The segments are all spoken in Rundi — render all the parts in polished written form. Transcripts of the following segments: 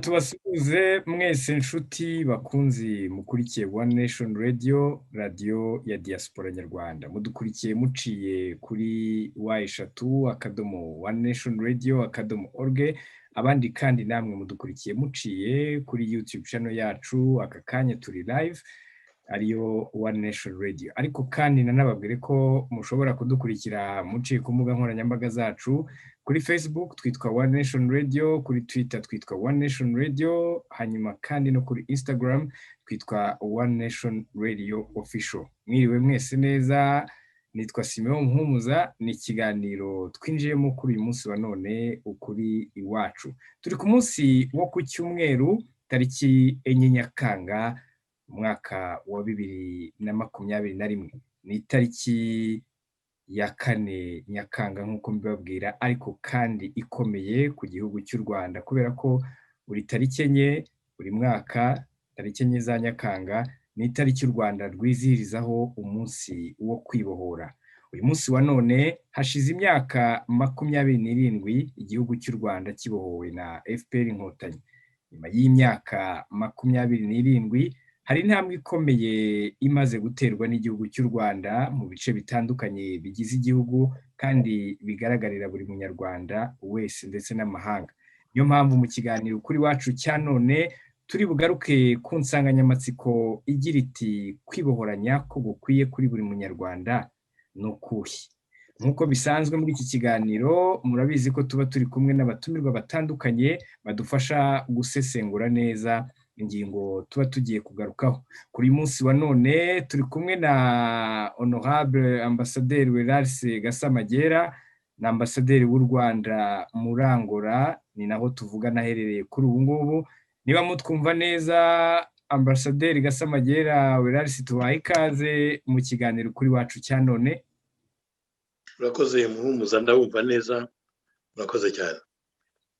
Tubasuhuze mwese nshuti bakunzi mukurikiye One Nation Radio, radiyo ya diaspora nyarwanda. Mudukurikiye muciye kuri www.onenationradio.org. Abandi kandi namwe mudukurikiye muciye kuri YouTube channel yacu, aka kanya turi live, ariyo One Nation Radio. Ariko kandi nanababwire ko mushobora kudukurikira muciye ku mbuga nkoranyambaga zacu: kuri Facebook twitwa One Nation Radio, kuri Twitter twitwa One Nation Radio, hanyuma kandi no kuri Instagram twitwa One Nation Radio Official. Mwiriwe mwese neza? Nitwa Simeon Muhumuza. Ni ikiganiro twinjiyemo kuri uyu munsi wa none, Ukuri Iwacu. Turi ku munsi wo ku cyumweru, tariki 4 Nyakanga, umwaka wa 2021. Ni itariki ya 4 Nyakanga nk'uko mbibabwira, ariko kandi ikomeye ku gihugu cy'u Rwanda, kubera ko buri tariki 4 buri mwaka, tariki 4 za Nyakanga, ni itariki u Rwanda rwizihirizaho umunsi wo kwibohora. Uyu munsi wa none hashize imyaka 27 igihugu cy'u Rwanda kibohowe na FPR Inkotanyi. Nyuma y'imyaka 27 hari intambwe ikomeye imaze guterwa n'igihugu cy'u Rwanda mu bice bitandukanye bigize igihugu, kandi bigaragarira buri munyarwanda wese ndetse n'amahanga. Niyo mpamvu mu kiganiro Ukuri Iwacu cya none turi bugaruke ku nsanganyamatsiko igira iti: "Kwibohora nyako gukwiye kuri buri munyarwanda ni ukuhe?" Nk'uko bisanzwe muri iki kiganiro, murabizi ko tuba turi kumwe n'abatumirwa batandukanye badufasha gusesengura neza ingingo tuba tugiye kugarukaho. Kuri uyu munsi wa none turi kumwe na Honorable Ambasaderi Werarise Gasamagera, ni ambasaderi w'u Rwanda muri Angola, ni naho tuvugana aherereye kuri ubu ngubu. Niba mutwumva neza, Ambasaderi Gasamagera Werarise, tubaye ikaze mu kiganiro Ukuri Iwacu cya none. Urakoze Muhumuza, ndabumva neza, urakoze cyane.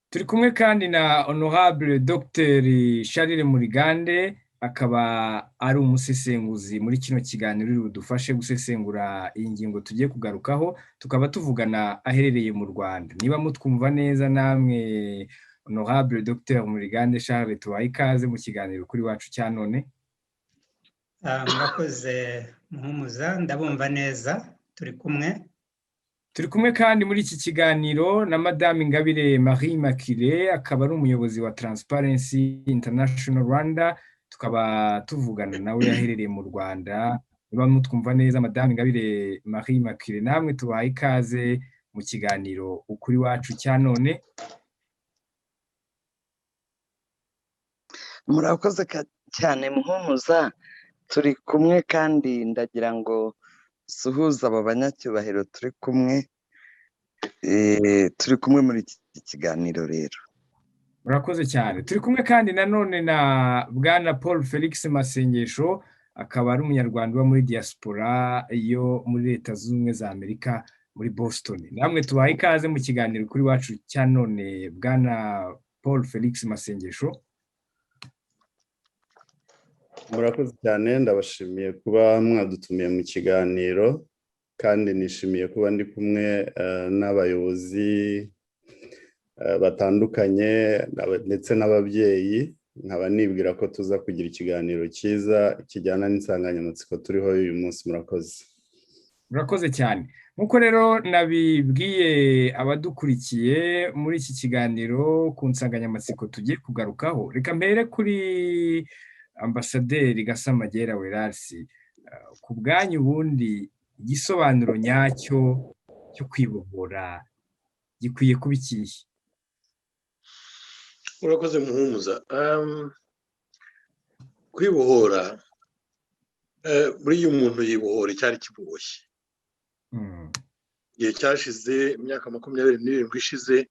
Turi kumwe kandi na Honorable Dr Charles Murigande, akaba ari umusesenguzi muri kino kiganiro uri budufashe gusesengura iyi ngingo tugiye kugarukaho. Tukaba tuvugana aherereye mu Rwanda. Niba mutwumva neza namwe, Honorable Dr Murigande Charles, tubaye ikaze mu kiganiro Ukuri Iwacu cya none. Murakoze Muhumuza, ndabumva neza, turi kumwe. Turi kumwe kandi muri iki kiganiro na Madame Ingabire Marie Immaculée, akaba ari umuyobozi wa Transparency International Rwanda. Tukaba tuvugana nawe aherereye mu Rwanda. Niba mutwumva neza, Madame Ingabire Marie Immaculée, namwe tubaye ikaze mu kiganiro Ukuri Iwacu cya none. Murakoze cyane Muhumuza, turi kumwe kandi ndagira ngo suhuza aba banyacyubahiro turi kumwe, turi kumwe muri iki kiganiro rero. Murakoze cyane. Turi kumwe kandi nanone na Bwana Paul Felix Masengesho, akaba ari umunyarwanda uba muri diaspora yo muri Leta Zunze Ubumwe za Amerika, muri Boston. Namwe tubaye ikaze mu kiganiro Ukuri Iwacu cya none, Bwana Paul Felix Masengesho. Murakoze cyane, ndabashimiye kuba mwadutumiye mu kiganiro, kandi nishimiye kuba ndi kumwe n'abayobozi batandukanye ndetse n'ababyeyi, nkaba nibwira ko tuza kugira ikiganiro cyiza kijyana n'insanganyamatsiko turiho uyu munsi. Murakoze. Murakoze cyane. Nk'uko rero nabibwiye abadukurikiye muri iki kiganiro ku nsanganyamatsiko tugiye kugarukaho, reka mpere kuri Ambasaderi Gasamagera Werasi. Ku bwanyu ubundi igisobanuro nyacyo cyo kwibohora gikwiye kuba ikihe? Urakoze Muhumuza. Kwibohora, buriya umuntu yibohora icyari kiboshye. Igihe cyashize, imyaka 27 ishize,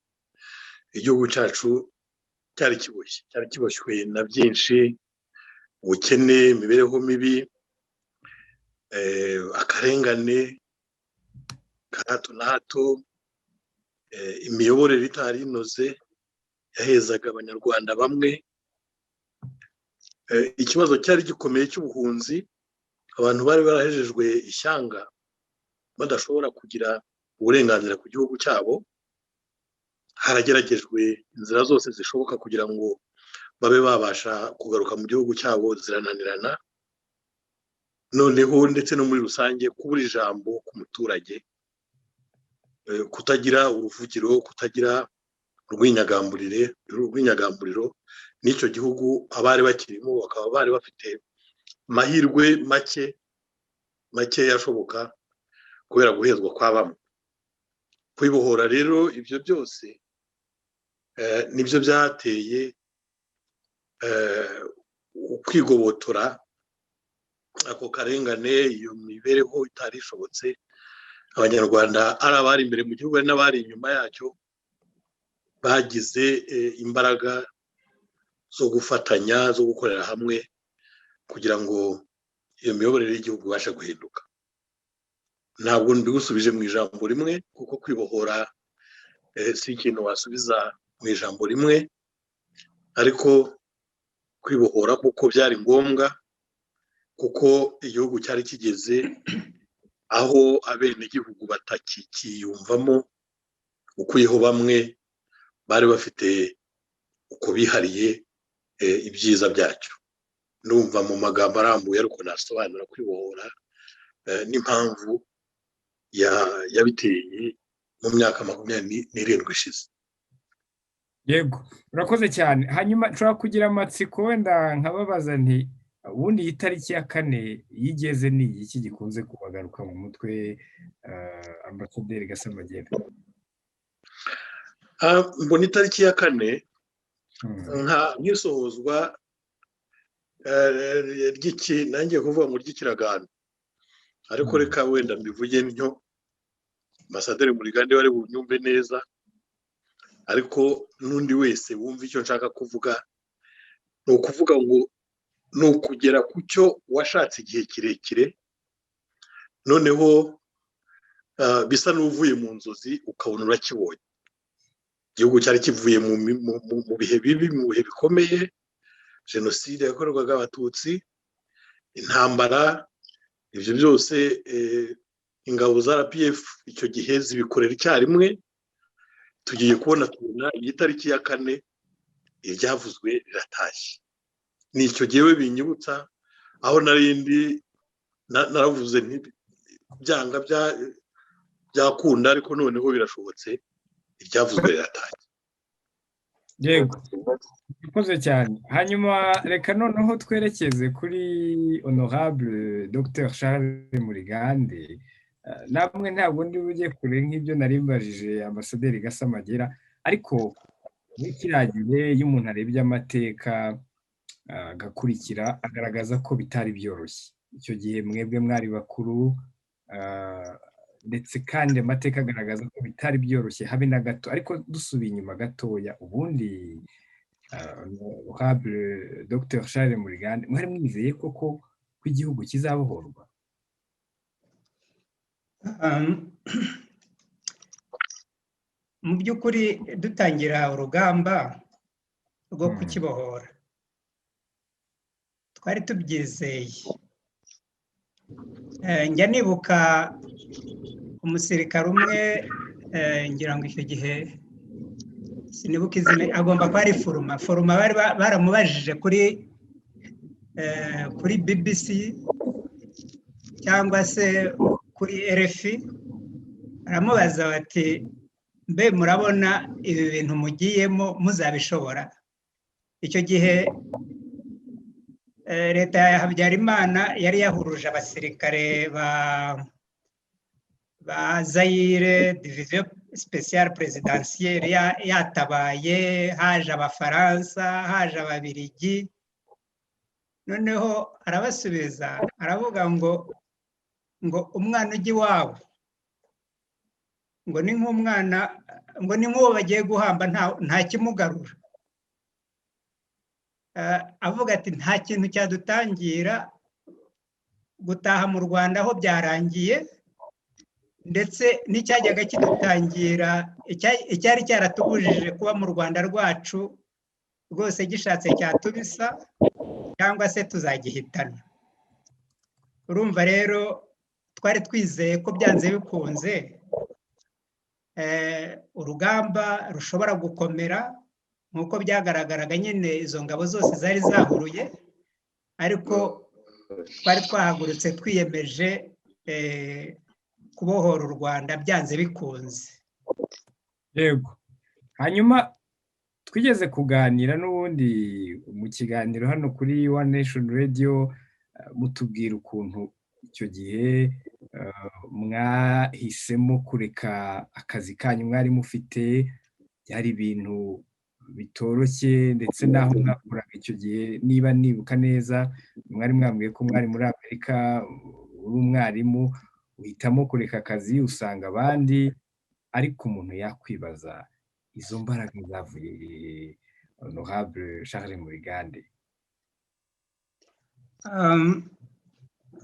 igihugu cyacu cyari kiboshye, cyari kiboshywe na byinshi: ubukene, imibereho mibi, akarengane ka hato na hato, imiyoborere itari inoze yahezaga Abanyarwanda bamwe, ikibazo cyari gikomeye cy'ubuhunzi, abantu bari barahejejwe ishyanga badashobora kugira uburenganzira ku gihugu cyabo. Harageragejwe inzira zose zishoboka kugira ngo Babe babasha kugaruka mu gihugu cyabo zirananirana. Noneho ndetse no muri rusange, kubura ijambo ku muturage, kutagira uruvugiro, kutagira urwinyagamburire, urwinyagamburiro n'icyo gihugu, abari bakirimo bakaba bari bafite amahirwe make make ashoboka kubera guhezwa kwa bamwe. Kwibohora rero, ibyo byose nibyo byateye kwigobotora ako karengane, iyo mibereho itari ishobotse. Abanyarwanda, ari abari imbere mu gihugu, ari n'abari inyuma yacyo, bagize imbaraga zo gufatanya, zo gukorera hamwe kugira ngo iyo miyoborere y'igihugu ibashe guhinduka. Ntabwo mbigusubije mu ijambo rimwe, kuko kwibohora si ikintu wasubiza mu ijambo rimwe, ariko kwibohora kuko byari ngombwa, kuko igihugu cyari kigeze aho abenegihugu batakikiyumvamo, ukuyeho bamwe bari bafite uko bihariye ibyiza byacyo. Numva mu magambo arambuye ariko nasobanura kwibohora n'impamvu yabiteye mu myaka 27 ishize. Yego, urakoze cyane. Hanyuma nshobora kugira amatsiko wenda nkababaza nti: ubundi iyi tariki ya 4 yigeze, ni iki gikunze kubagaruka mu mutwe, Ambasaderi Gasamagera? Mbona itariki ya 4 nk'isohozwa ry'iki, nanjye kuvuga ngo ry'ikiragano, ariko reka wenda mbivuge ntyo, Ambasaderi Murigande wari bunyumve neza, ariko n'undi wese wumva icyo nshaka kuvuga. Ni ukuvuga ngo ni ukugera ku cyo washatse igihe kirekire, noneho bisa n'uvuye mu nzozi ukabona urakibonye. Igihugu cyari kivuye mu bihe bibi, mu bihe bikomeye: jenoside yakorerwaga Abatutsi, intambara, ibyo byose ingabo za RPF icyo gihe zibikorera icyarimwe. Tugiye kubona tubona iyi tariki ya 4, iryavuzwe riratashye. Ni icyo gihe binyibutsa aho narindi naravuze byanga byakunda, ariko noneho birashobotse, iryavuzwe riratashye. Yego, urakoze cyane. Hanyuma reka noneho twerekeze kuri Honorable Dr Charles Murigande. Namwe ntabwo ndi bujye kure nk'ibyo nari mbajije Ambasaderi Gasamagera, ariko muri kiriya gihe, iyo umuntu arebye amateka agakurikira, agaragaza ko bitari byoroshye icyo gihe. Mwebwe mwari bakuru, ndetse kandi amateka agaragaza ko bitari byoroshye habe na gato. Ariko dusubiye inyuma gatoya, ubundi Honorable Dr Charles Murigande, mwari mwizeye koko ko igihugu kizabohorwa? Mu by'ukuri, dutangira urugamba rwo kukibohora twari tubyizeye. Njya nibuka umusirikare umwe, ngira ngo icyo gihe sinibuka izina, agomba kuba ari foruma. Foruma bari baramubajije kuri BBC cyangwa se kuri RFI, baramubaza bati: "Mbe murabona ibi bintu mugiyemo muzabishobora?" Icyo gihe leta ya Habyarimana yari yahuruje abasirikare ba Zayire, Division Spéciale Présidentielle yatabaye, haje Abafaransa, haje Ababirigi. Noneho arabasubiza, aravuga ngo umwana ujya iwabo ngo ni nk'umwana, ngo ni nk'uwo bagiye guhamba, nta kimugarura. Avuga ati: "Nta kintu cyadutangira gutaha mu Rwanda, aho byarangiye, ndetse n'icyajyaga kidutangira, icyari cyaratubujije kuba mu Rwanda rwacu rwose, gishatse cyatubisa cyangwa se tuzagihitana." Urumva rero, twari twizeye ko byanze bikunze urugamba rushobora gukomera. Nk'uko byagaragaraga nyine, izo ngabo zose zari zahuruye, ariko twari twahagurutse twiyemeje kubohora u Rwanda byanze bikunze. Yego, hanyuma twigeze kuganira n'ubundi mu kiganiro hano kuri One Nation Radio, mutubwira ukuntu icyo gihe mwahisemo kureka akazi kanyu mwari mufite. Byari ibintu bitoroshye, ndetse n'aho mwakoraga icyo gihe, niba nibuka neza, mwari mwambwiye ko mwari muri Amerika, uri umwarimu, uhitamo kureka akazi usanga abandi. Ariko umuntu yakwibaza izo mbaraga zavuye, honorable Charles Murigande?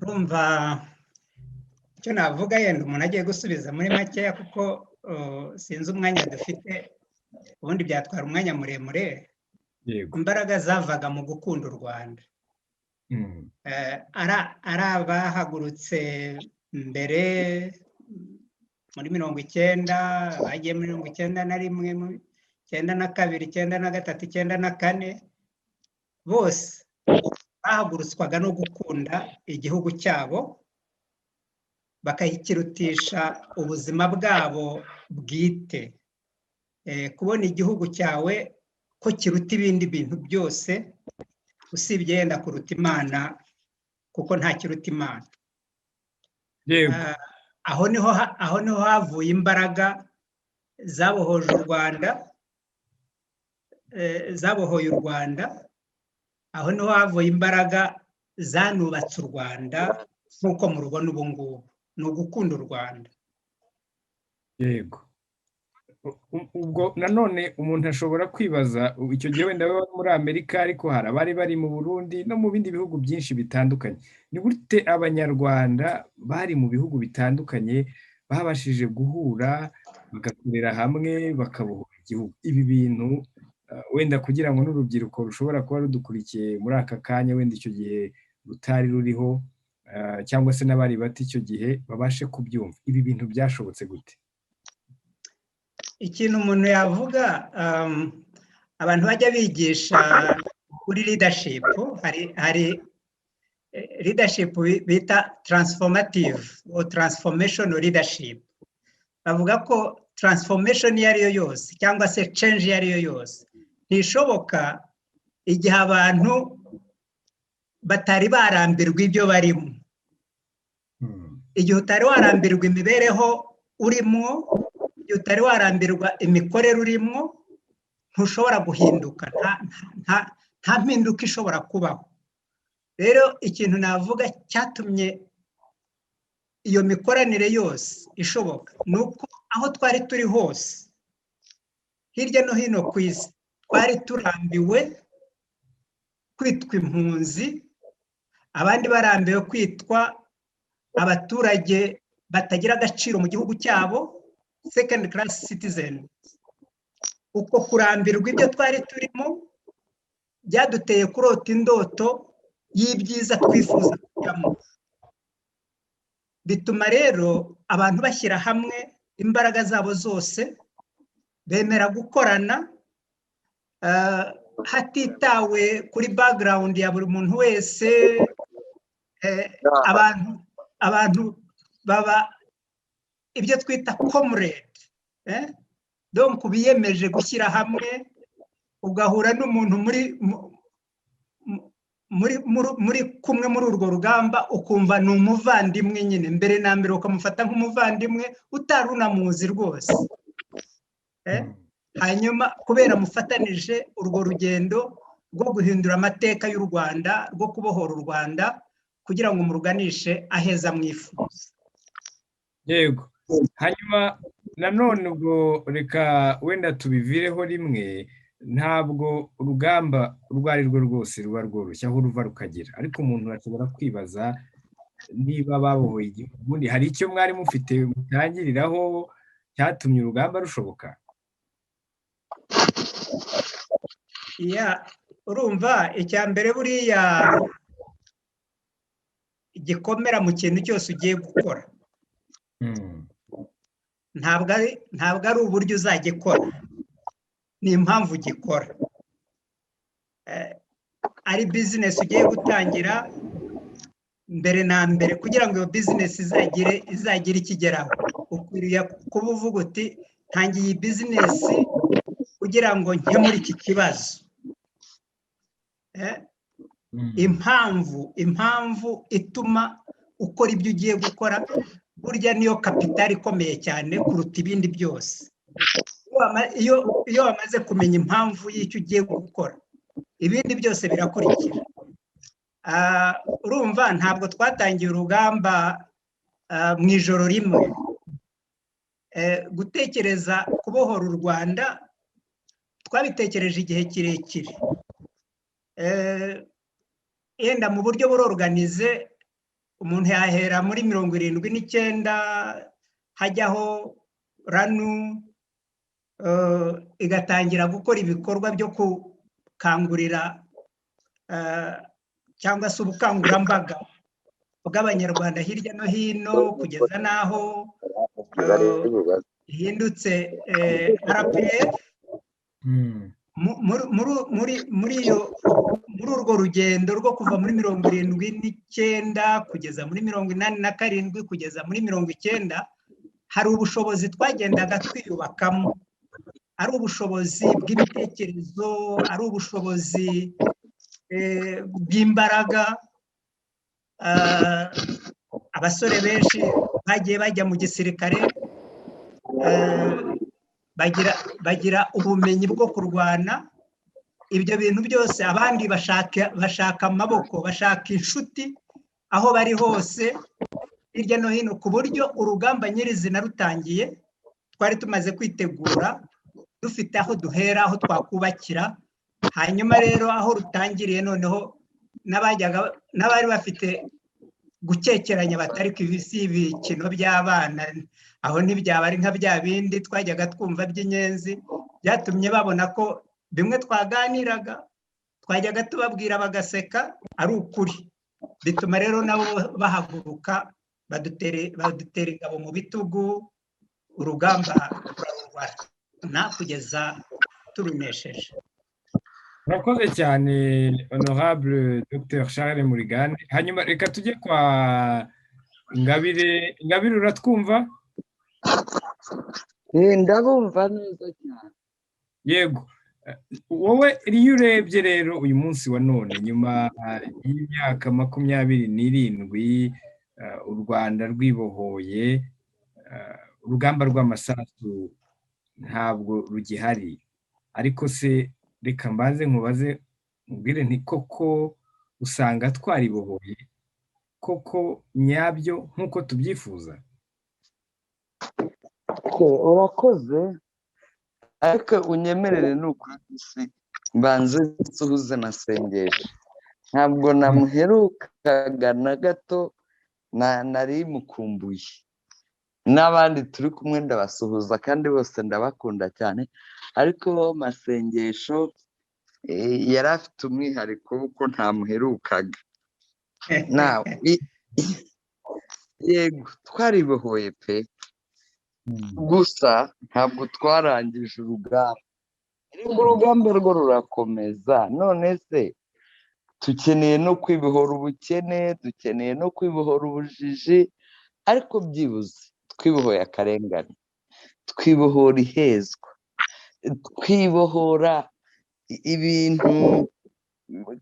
Urumva, icyo navuga yenda umuntu agiye gusubiza muri makeya, kuko sinzi umwanya dufite, ubundi byatwara umwanya muremure. Imbaraga zavaga mu gukunda u Rwanda. Ari abahagurutse mbere muri 90, bagiye muri 91, 92, 93, 94, bose bahagurutswaga no gukunda igihugu cyabo, bakakirutisha ubuzima bwabo bwite. Kubona igihugu cyawe ko kiruta ibindi bintu byose, usibye yenda kuruta Imana, kuko nta kiruta Imana. Aho niho havuye imbaraga zabohoje u Rwanda, zabohoye u Rwanda. Aho niho havuye imbaraga zanubatse u Rwanda nk'uko murubona ubu ngubu. Ni ugukunda u Rwanda. Yego, ubwo nanone umuntu ashobora kwibaza, icyo gihe wenda baba muri Amerika, ariko hari abari bari mu Burundi no mu bindi bihugu byinshi bitandukanye. Ni gute Abanyarwanda bari mu bihugu bitandukanye babashije guhura, bagakorera hamwe, bakabohora igihugu? Ibi bintu wenda kugira ngo n'urubyiruko rushobora kuba rudukurikiye muri aka kanya, wenda icyo gihe rutari ruriho, cyangwa se n'abari bato icyo gihe, babashe kubyumva, ibi bintu byashobotse gute? Ikintu umuntu yavuga, abantu bajya bigisha kuri leadership, hari leadership bita transformative or transformational leadership. Bavuga ko transformation iyo ari yo yose, cyangwa se change iyo ari yo yose, ntishoboka igihe abantu batari barambirwa ibyo barimo. Igihe utari warambirwa imibereho urimo, igihe utari warambirwa imikorere urimo, ntushobora guhinduka, nta mpinduka ishobora kubaho. Rero ikintu navuga cyatumye iyo mikoranire yose ishoboka ni uko aho twari turi hose hirya no hino ku isi, twari turambiwe kwitwa impunzi, abandi barambiwe kwitwa abaturage batagira agaciro mu gihugu cyabo, second class citizen. Uko kurambirwa ibyo twari turimo byaduteye kurota indoto y'ibyiza twifuza kujyamo. Bituma rero abantu bashyira hamwe imbaraga zabo zose, bemera gukorana hatitawe kuri background ya buri muntu wese. Abantu baba ibyo twita comrade, donc biyemeje gushyira hamwe. Ugahura n'umuntu muri kumwe muri urwo rugamba, ukumva ni umuvandimwe nyine mbere na mbere, ukamufata nk'umuvandimwe utari unamuzi rwose. Hanyuma kubera mufatanije urwo rugendo rwo guhindura amateka y'u Rwanda, rwo kubohora u Rwanda kugira ngo muruganishe aheza mwifuza. Yego, hanyuma nanone ubwo reka wenda tubivireho rimwe. Ntabwo urugamba urwo ari rwo rwose ruba rworoshye aho ruva rukagera, ariko umuntu ashobora kwibaza niba babohoye igihugu, ubundi hari icyo mwari mufite mutangiriraho cyatumye urugamba rushoboka? Urumva, icya mbere buriya gikomera mu kintu cyose ugiye gukora, ntabwo ari uburyo uzagikora, ni impamvu ugikora. Ari business ugiye gutangira, mbere na mbere kugira ngo iyo business izagire ikigeraho, ukwiriye kuba uvuga uti: "Ntangiye iyi business kugira ngo nkemure iki kibazo." Impamvu ituma ukora ibyo ugiye gukora burya niyo capital ikomeye cyane kuruta ibindi byose. Iyo wamaze kumenya impamvu y'icyo ugiye gukora, ibindi byose birakurikira. Urumva, ntabwo twatangiye urugamba mu ijoro rimwe. Gutekereza kubohora u Rwanda twabitekereje igihe kirekire. Yenda mu buryo buri organisé, umuntu yahera muri 79, hajyaho RANU, igatangira gukora ibikorwa byo gukangurira cyangwa se ubukangurambaga bw'Abanyarwanda hirya no hino, kugeza n'aho ihindutse RPF. Muri urwo rugendo rwo kuva muri 79 kugeza muri 87 kugeza muri 90, hari ubushobozi twagendaga twiyubakamo, ari ubushobozi bw'ibitekerezo, ari ubushobozi bw'imbaraga. Abasore benshi bagiye bajya mu gisirikare, bagira ubumenyi bwo kurwana. Ibyo bintu byose, abandi bashaka amaboko, bashaka inshuti aho bari hose hirya no hino, ku buryo urugamba nyirizina rutangiye twari tumaze kwitegura, dufite aho duhera, aho twakubakira. Hanyuma rero aho rutangiriye noneho, n'abajyaga n'abari bafite gukekeranya batari ku isi, ibikino by'abana, aho ntibyaba ari nka bya bindi twajyaga twumva by'inyenzi, byatumye babona ko bimwe twaganiraga, twajyaga tubabwira bagaseka, ari ukuri. Bituma rero nabo bahaguruka, badutera ingabo mu bitugu, urugamba turarurwana kugeza turunesheje. Murakoze cyane, Honorable Dr Charles Murigande. Hanyuma reka tujye kwa Ingabire. Ingabire, uratwumva? Ndabumva neza cyane. Yego. Wowe iyo urebye rero uyu munsi wa none, nyuma y'imyaka 27 u Rwanda rwibohoye, urugamba rw'amasasu ntabwo rugihari. Ariko se reka mbanze nkubaze, mubwire nti: koko usanga twaribohoye koko nyabyo nk'uko tubyifuza? Urakoze, ariko unyemerere ni ukuri mbanze nsuhuze Masengesho. Ntabwo namuherukaga na gato, nari mukumbuye. N'abandi turi kumwe ndabasuhuza kandi bose ndabakunda cyane, ariko Masengesho yari afite umwihariko w'uko ntamuherukaga. Yego, twaribohoye pe, gusa ntabwo twarangije urugamba, ariko urugamba rwo rurakomeza. None se dukeneye no kwibohora ubukene, dukeneye no kwibohora ubujiji, ariko byibuze twibohoye akarengane, twibohora ihezwa, twibohora ibintu,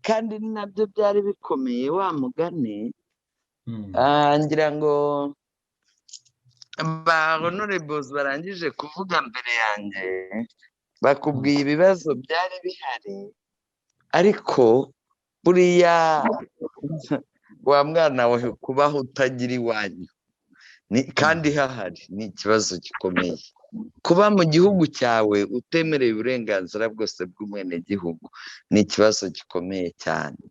kandi nabyo byari bikomeye wa mugani. Ngira ngo ba honorables barangije kuvuga mbere yanjye bakubwiye ibibazo byari bihari, ariko buriya wa mwana we, kubaho utagira iwanyu kandi hahari ni ikibazo gikomeye. Kuba mu gihugu cyawe utemerewe uburenganzira bwose bw'umwenegihugu ni ikibazo gikomeye cyane.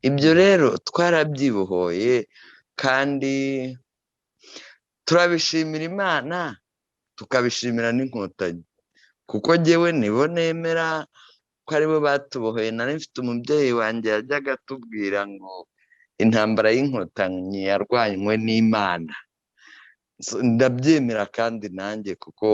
Ibyo rero twarabyibohoye kandi turabishimira Imana, tukabishimira n'Inkotanyi, kuko ngewe nibo nemera ko aribo batubohoye. Nari mfite umubyeyi wanjye yajyaga atubwira ngo intambara y'Inkotanyi yarwanywe n'Imana. Ndabyemera kandi nanjye, kuko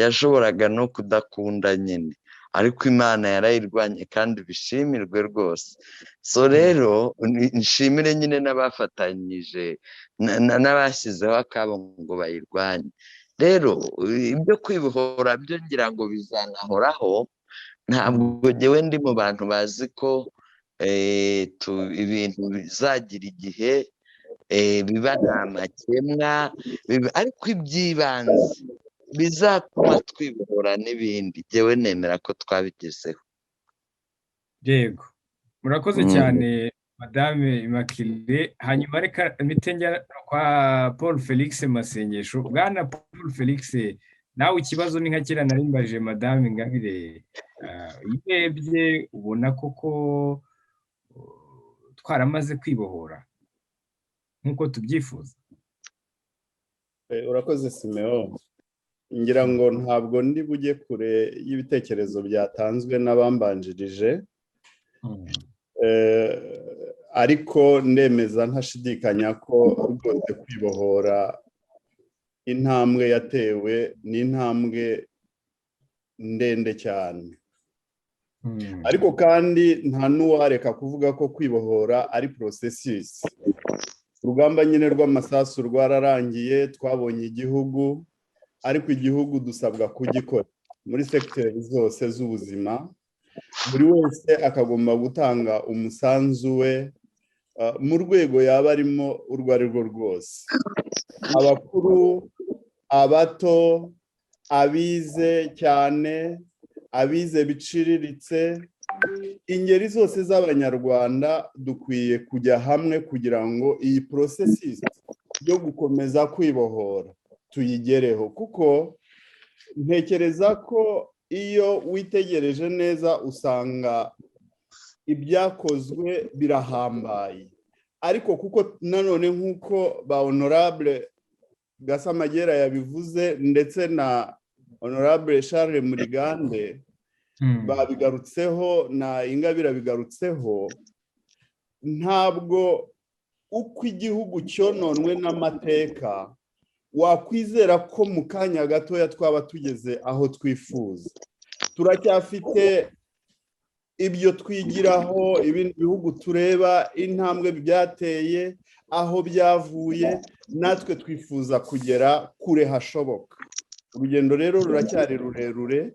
yashoboraga no kudakunda nyine. Ariko Imana yarayirwanye kandi bishimirwe rwose. So rero nshimire nyine n'abafatanyije n'abashyizeho akabo ngo bayirwanye. Rero ibyo kwibohora byo ngira ngo bizanahoraho. Ntabwo ngewe ndi mu bantu bazi ko ibintu bizagira igihe biba nta makemwa, ariko iby'ibanze bizatuma twibohora n'ibindi, ngewe nemera ko twabigezeho. Yego, murakoze cyane, Madame Immaculée. Hanyuma reka njya kwa Paul Felix Masengesho. Bwana Paul Felix, nawe ikibazo ni nka kera narimbajije Madame Ingabire: iyo urebye ubona koko twaramaze kwibohora nk'uko tubyifuza? Urakoze, Simeon. Ngira ngo ntabwo ndi bujye kure y'ibitekerezo byatanzwe n'abambanjirije, ariko ndemeza ntashidikanya ko rwose kwibohora, intambwe yatewe ni intambwe ndende cyane. Ariko kandi nta n'uwareka kuvuga ko kwibohora ari processus. Urugamba nyine rw'amasasu rwararangiye, twabonye igihugu, ariko igihugu dusabwa kugikora muri segiteri zose z'ubuzima. Buri wese akagomba gutanga umusanzu we mu rwego yaba arimo urwo ari rwo rwose: abakuru, abato, abize cyane, abize biciriritse, ingeri zose z'Abanyarwanda. Dukwiye kujya hamwe kugira ngo iyi processus yo gukomeza kwibohora tuyigereho, kuko ntekereza ko iyo witegereje neza usanga ibyakozwe birahambaye. Ariko kuko nanone, nk'uko ba Honorable Gasamagera yabivuze, ndetse na Honorable Charles Murigande babigarutseho, na Ingabire bigarutseho, ntabwo uko igihugu cyononwe n'amateka wakwizera ko mu kanya gatoya twaba tugeze aho twifuza. Turacyafite ibyo twigiraho ibindi bihugu, tureba intambwe byateye, aho byavuye, natwe twifuza kugera kure hashoboka. Urugendo rero ruracyari rurerure.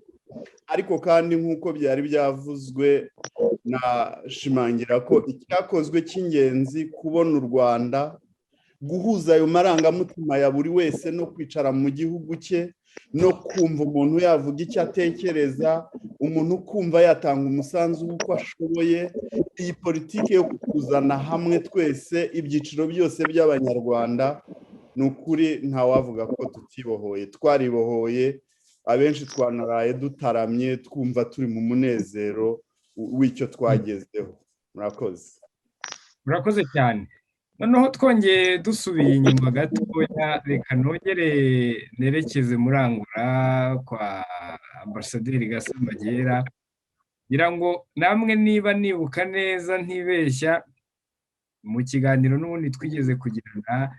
Ariko kandi, nk'uko byari byavuzwe, nashimangira ko icyakozwe cy'ingenzi, kubona u Rwanda, guhuza ayo marangamutima ya buri wese no kwicara mu gihugu cye, no kumva umuntu yavuga icyo atekereza, umuntu ukumva yatanga umusanzu w'uko ashoboye, iyi politiki yo kuzana hamwe twese, ibyiciro byose by'Abanyarwanda, ni ukuri ntawavuga ko tutibohoye. Twaribohoye, abenshi twanaraye dutaramye, twumva turi mu munezero w'icyo twagezeho. Murakoze. Murakoze cyane. Noneho twongeye dusubiye inyuma gatoya, reka nongere nerekeze muri Angola kwa Ambasaderi Gasamagera. Ngira ngo namwe, niba nibuka neza ntibeshya, mu kiganiro n'ubundi twigeze kugirana,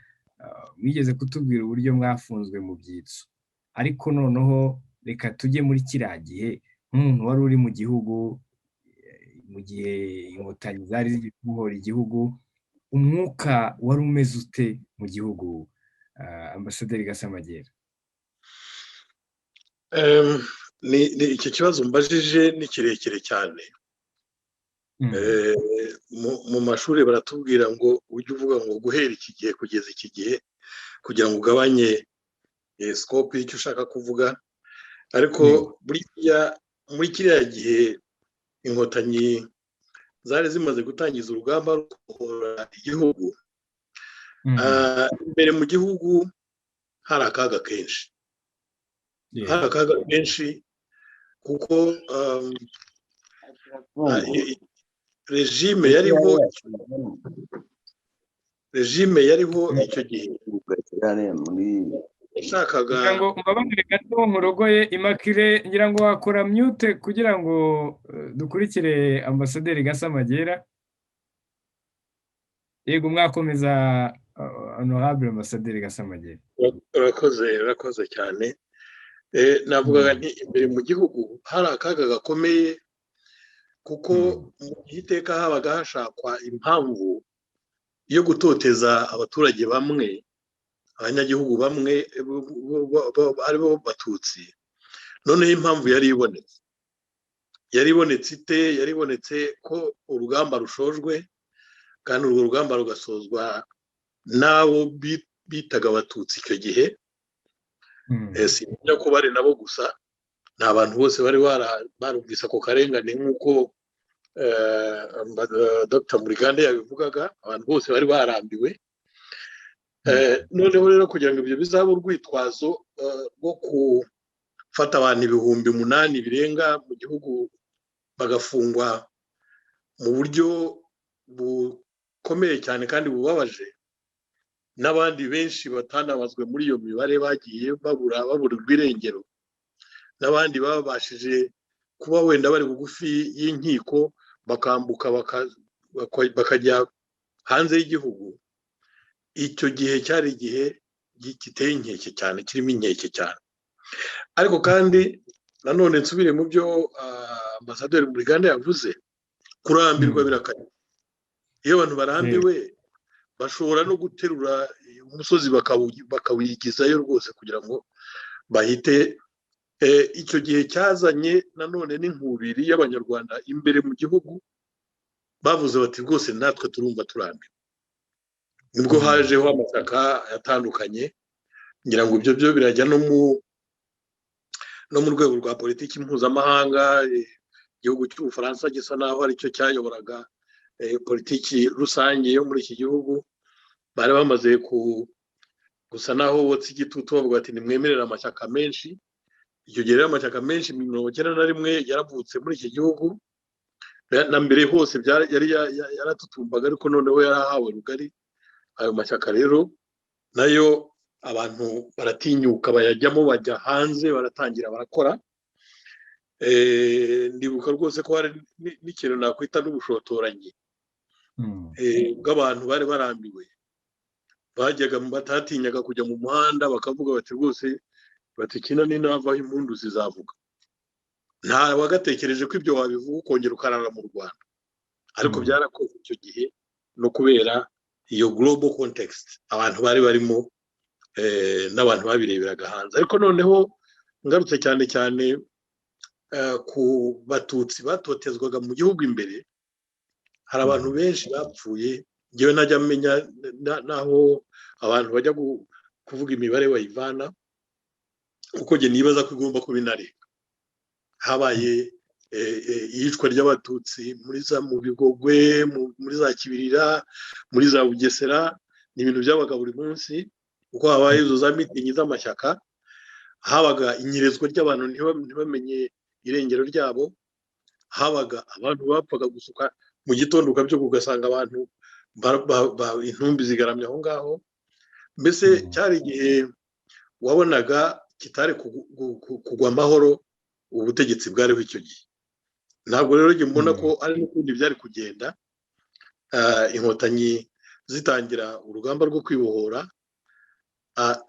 mwigeze kutubwira uburyo mwafunzwe mu byitso. Ariko noneho reka tujye muri kiriya gihe, nk'umuntu wari uri mu gihugu mu gihe Inkotanyi zari zigiye kubohora igihugu, umwuka wari umeze ute mu gihugu, Ambasaderi Gasamagera? Ni icyo kibazo mbajije ni kirekire cyane. Mu mashuri baratubwira ngo ujye uvuga ngo guhera iki gihe kugeza iki gihe, kugira ngo ugabanye scope y'icyo ushaka kuvuga. Ariko buriya muri kiriya gihe Inkotanyi zari zimaze gutangiza urugamba rwo kubohora igihugu, imbere mu gihugu hari akaga kenshi, hari akaga kenshi, kuko régime yariho icyo gihe yashakaga Ngira ngo mbabarire gato nkurogoye. Immaculée, ngira ngo wakora mute kugira ngo dukurikire Ambasaderi Gasamagera. Yego, mwakomeza, Honorable Ambasaderi Gasamagera. Urakoze, urakoze cyane. Navugaga nti imbere mu gihugu hari akaga gakomeye, kuko mu gihe iteka habaga hashakwa impamvu yo gutoteza abaturage bamwe, abanyagihugu bamwe aribo Batutsi. Noneho impamvu yari ibonetse, yari ibonetse ite? Yari ibonetse ko urugamba rushojwe, kandi urwo rugamba rugasozwa n'abo bitaga Abatutsi icyo gihe. Simenya ko bari nabo gusa, ni abantu bose bari barumvise ako karengane, nk'uko Dr Murigande yabivugaga, abantu bose bari barambiwe. Noneho rero kugira ngo ibyo bizabe urwitwazo rwo gufata abantu 8000 birenga mu gihugu, bagafungwa mu buryo bukomeye cyane kandi bubabaje, n'abandi benshi batanabazwe muri iyo mibare bagiye babura, baburirwa irengero, n'abandi babashije kuba wenda bari bugufi y'inkiko bakambuka bakajya hanze y'igihugu. Icyo gihe cyari igihe giteye inkeke cyane, kirimo inkeke cyane. Ariko kandi nanone nsubire mu byo Ambasaderi Murigande yavuze, kurambirwa birakanya. Iyo abantu barambiwe bashobora no guterura umusozi bakawigizayo rwose kugira ngo bahite. Icyo gihe cyazanye nanone n'inkubiri y'Abanyarwanda imbere mu gihugu, bavuze bati: "Rwose natwe turumva turambiwe." Nibwo hajeho amashyaka atandukanye. Ngira ngo ibyo byo birajya no mu rwego rwa politiki mpuzamahanga. Igihugu cy'Ubufaransa gisa naho aricyo cyayoboraga politiki rusange yo muri iki gihugu. Bari bamaze gusa naho botsa igitutu, bavuga bati: "Nimwemerere amashyaka menshi." Icyo gihe rero amashyaka menshi 91 yaravutse muri iki gihugu. Na mbere hose yari yaratutumbaga, ariko noneho yarahawe rugari. Ayo mashyaka rero nayo abantu baratinyuka bayajyamo, bajya hanze, baratangira barakora. Ndibuka rwose ko hari n'ikintu nakwita n'ubushotoranyi bw'abantu bari barambiwe, bajyaga batatinyaga kujya mu muhanda bakavuga bati: "Rwose," bati, "kina ninavaho impundu zizavuga." Nta wagatekereje ko ibyo wabivuga ukongera ukarara mu Rwanda, ariko byarakoze icyo gihe, no kubera iyo global context abantu bari barimo n'abantu babireberaga hanze. Ariko noneho ngarutse cyane cyane ku Batutsi batotezwaga mu gihugu imbere, hari abantu benshi bapfuye. Ngewe najya menya n'aho abantu bajya kuvuga imibare bayivana, kuko njye nibaza ko igomba kuba inarenga. Habaye iyicwa ry'Abatutsi muri za mu Bigogwe, muri za Kibirira, muri za Bugesera. Ni ibintu byabaga buri munsi kuko habaye izo za mitingi z'amashyaka. Habaga inyerezwa ry'abantu, ntibamenye irengero ryabo. Habaga abantu bapfaga gusuka mu gitondo, ukabyuka ugasanga abantu intumbi zigaramye aho ngaho. Mbese cyari igihe wabonaga kitari kugwa amahoro ubutegetsi bwariho icyo gihe. Ntabwo rero njye mbona ko ari n'ukundi byari kugenda. Inkotanyi zitangira urugamba rwo kwibohora,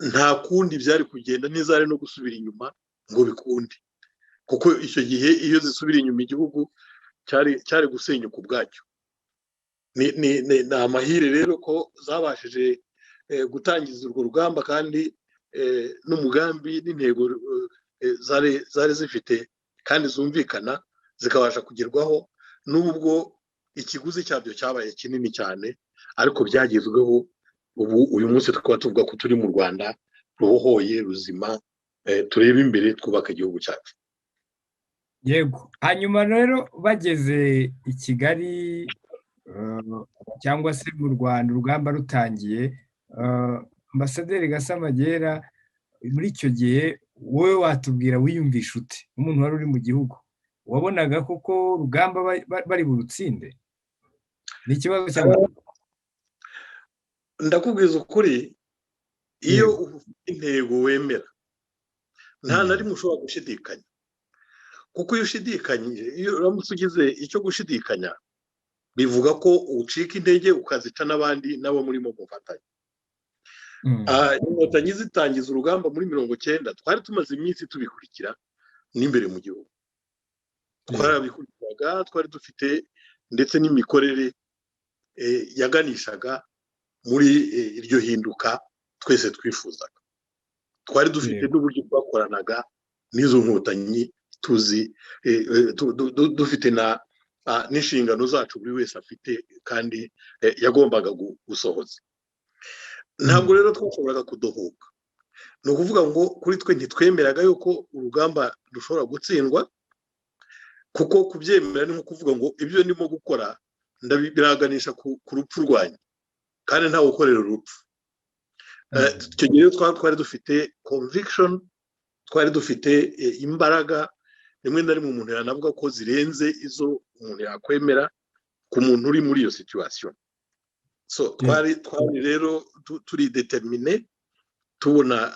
nta kundi byari kugenda, ntizari no gusubira inyuma ngo bikunde, kuko icyo gihe iyo zisubira inyuma igihugu cyari gusenyuka ubwacyo. Ni amahire rero ko zabashije gutangiza urwo rugamba, kandi n'umugambi n'intego zari zifite kandi zumvikana zikabasha kugerwaho, n'ubwo ikiguzi cyabyo cyabaye kinini cyane, ariko byagezweho. Ubu uyu munsi tukaba tuvuga ko turi mu Rwanda rubohoye, ruzima, tureba imbere, twubaka igihugu cyacu. Yego. Hanyuma rero bageze i Kigali cyangwa se mu Rwanda, urugamba rutangiye, Ambasaderi Gasamagera, muri icyo gihe wowe watubwira wiyumvisha ute nk'umuntu wari uri mu gihugu? Wabonaga koko urugamba bari burutsinde? Ni ikibazo cyangwa Ndakubwiza ukuri, iyo ufite intego wemera, nta na rimwe ushobora gushidikanya, kuko iyo ushidikanyije, iyo uramutse ugize icyo gushidikanya, bivuga ko ucika intege, ukazica n'abandi nabo murimo mufatanya. Inkotanyi zitangiza urugamba muri 90, twari tumaze iminsi tubikurikira n'imbere mu gihugu, twarabikurikiraga, twari dufite ndetse n'imikorere yaganishaga muri iryo hinduka twese twifuzaga. Twari dufite n'uburyo twakoranaga n'izo nkotanyi, tuzi dufite n'inshingano zacu buri wese afite kandi yagombaga gusohoza. Ntabwo rero twashoboraga kudohoka. Ni ukuvuga ngo kuri twe ntitwemeraga yuko urugamba rushobora gutsindwa, kuko kubyemera ni nko kuvuga ngo ibyo ndimo gukora biraganisha ku rupfu rwanjye, kandi ntawe ukorera urupfu. Icyo gihe twari dufite conviction, twari dufite imbaraga, rimwe na rimwe umuntu yanavuga ko zirenze izo umuntu yakwemera ku muntu uri muri iyo situation. So twari rero turi déterminés, tubona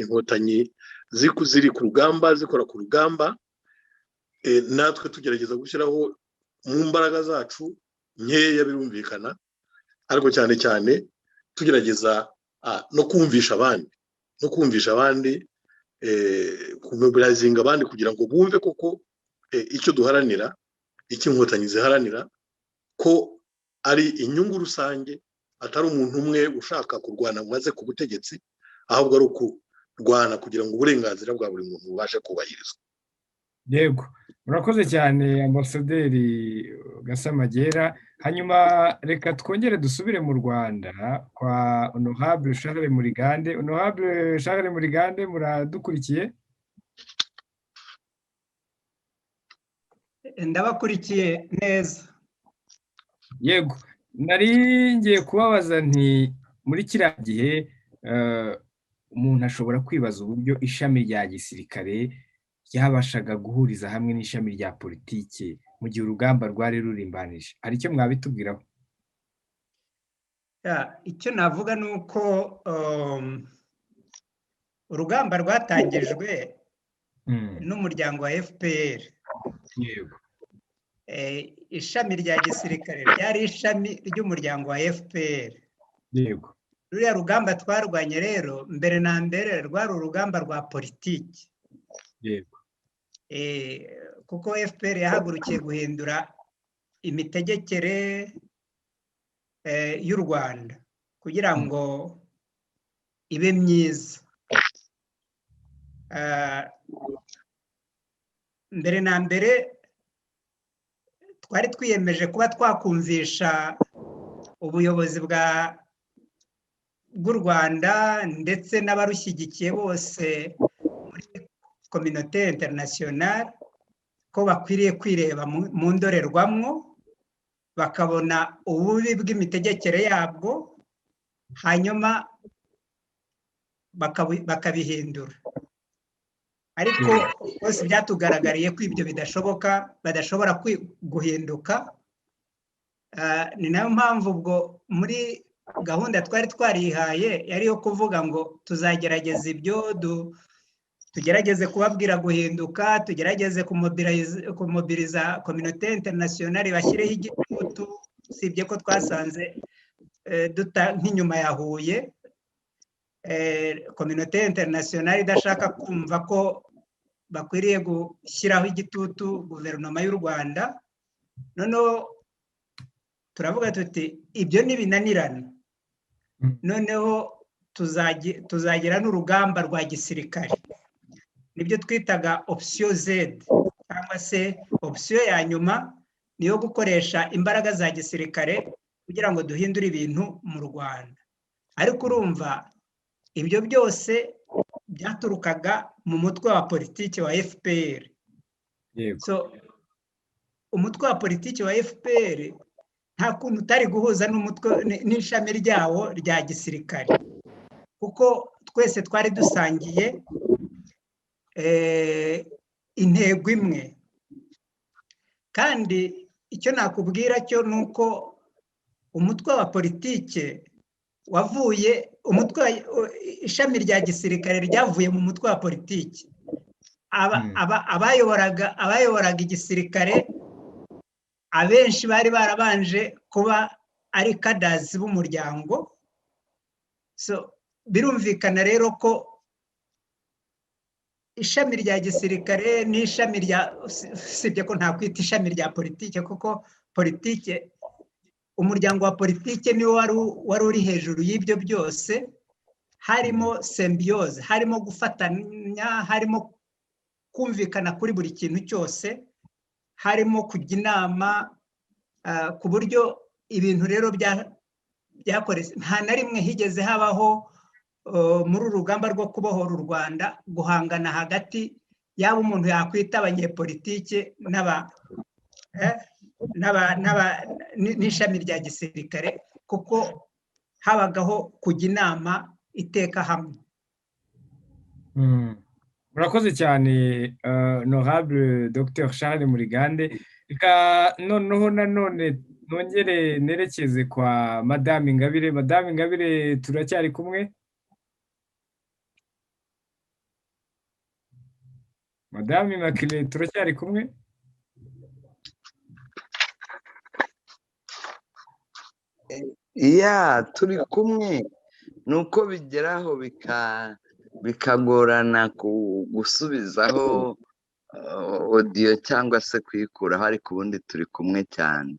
Inkotanyi ziri ku rugamba, zikora ku rugamba, natwe tugerageza gushyiraho mu mbaraga zacu nkeya, birumvikana, ariko cyane cyane tugerageza no kumvisha abandi, kumobilizinga abandi kugira ngo bumve koko icyo duharanira, icyo Inkotanyi ziharanira, ko ari inyungu rusange, atari umuntu umwe ushaka kurwana ngo aze ku butegetsi, ahubwo ari ukurwana kugira ngo uburenganzira bwa buri muntu bubashe kubahirizwa. Yego, murakoze cyane, Ambasaderi Gasamagera. Hanyuma reka twongere dusubire mu Rwanda kwa Honorable Charles Murigande. Honorable Charles Murigande, muradukurikiye? Ndabakurikiye neza. Yego, nari ngiye kubabaza nti muri kiriya gihe umuntu ashobora kwibaza uburyo ishami rya gisirikare ryabashaga guhuriza hamwe n'ishami rya politiki mu gihe urugamba rwari rurimbanije. Hari icyo mwabitubwiraho? Icyo navuga ni uko urugamba rwatangijwe n'umuryango wa FPR. Yego. Ishami rya gisirikare ryari ishami ry'umuryango wa FPR. Yego. Ruriya rugamba twarwanye rero, mbere na mbere rwari urugamba rwa politiki. Yego. Kuko FPR yahagurukiye guhindura imitegekere y'u Rwanda kugira ngo ibe myiza. Mbere na mbere twari twiyemeje kuba twakumvisha ubuyobozi bw'u Rwanda ndetse n'abarushyigikiye bose muri communauté internationale ko bakwiriye kwireba mu ndorerwamo, bakabona ububi bw'imitegekere yabwo, hanyuma bakabihindura. Ariko bose byatugaragariye ko ibyo bidashoboka, badashobora guhinduka. Ni nayo mpamvu ubwo muri gahunda twari twarihaye yari iyo kuvuga ngo tuzagerageza ibyo, tugerageze kubabwira guhinduka, tugerageze kumobiliza communauté internationale bashyireho igitutu, usibye ko twasanze duta nk'inyuma ya Huye, communauté internationale idashaka kumva ko bakwiriye gushyiraho igitutu guverinoma y'u Rwanda. Noneho turavuga tuti ibyo ntibinanirana, noneho tuzagira n'urugamba rwa gisirikare, nibyo twitaga option Z, cyangwa se option ya nyuma, niyo gukoresha imbaraga za gisirikare kugira ngo duhindure ibintu mu Rwanda. Ariko urumva ibyo byose byaturukaga mu mutwe wa politiki wa FPR. So umutwe wa politiki wa FPR nta kuntu utari guhuza n'umutwe n'ishami ryawo rya gisirikare, kuko twese twari dusangiye intego imwe. Kandi icyo nakubwira cyo ni uko umutwe wa politiki wavuye, umutwe, ishami rya gisirikare ryavuye mu mutwe wa politiki. Abayoboraga igisirikare abenshi bari barabanje kuba ari cadres b'umuryango. So Birumvikana rero ko ishami rya gisirikare n'ishami rya, usibye ko ntakwita ishami rya politike, kuko politike, umuryango wa politike niwo wari uri hejuru y'ibyo byose. Harimo symbiose, harimo gufatanya, harimo kumvikana kuri buri kintu cyose, harimo kujya inama, ku buryo ibintu rero byakoretse. Nta na rimwe higeze habaho muri uru rugamba rwo kubohora u Rwanda guhangana hagati yaba umuntu yakwita abanyepolitike n'ishami rya gisirikare, kuko habagaho kujya inama iteka hamwe. Murakoze cyane, honorable Dr Charles Murigande. Reka noneho nanone nongere nerekeze kwa Madame Ingabire. Madame Ingabire, turacyari kumwe? Madame Immaculée, turacyari kumwe? Ya, turi kumwe. Ni uko bigeraho bikagorana gusubizaho audio cyangwa se kuyikuraho, ariko ubundi turi kumwe cyane.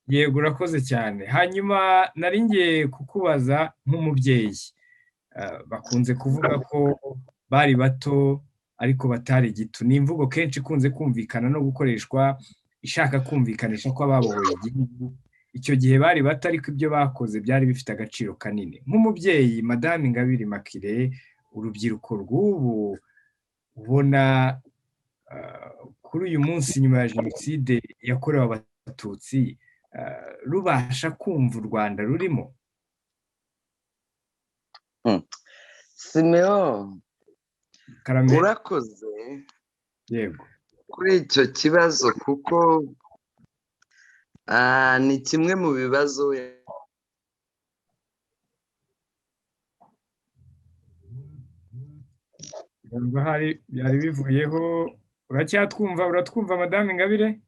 Yego, urakoze cyane. Hanyuma nari ngiye kukubaza nk'umubyeyi, bakunze kuvuga ko bari bato ariko batari gito. Ni imvugo kenshi ikunze kumvikana no gukoreshwa ishaka kumvikanisha ko ababohoye igihugu icyo gihe bari bato, ariko ibyo bakoze byari bifite agaciro kanini. Nk'umubyeyi, Madame Ingabire Immaculée, urubyiruko rw'ubu ubona kuri uyu munsi nyuma ya Jenoside yakorewe Abatutsi rubasha kumva u Rwanda rurimo? Simeo, urakoze yego kuri icyo kibazo, kuko ni kimwe mu bibazo byari bivuyeho. Uracyatwumva? Uratwumva, Madame Ingabire?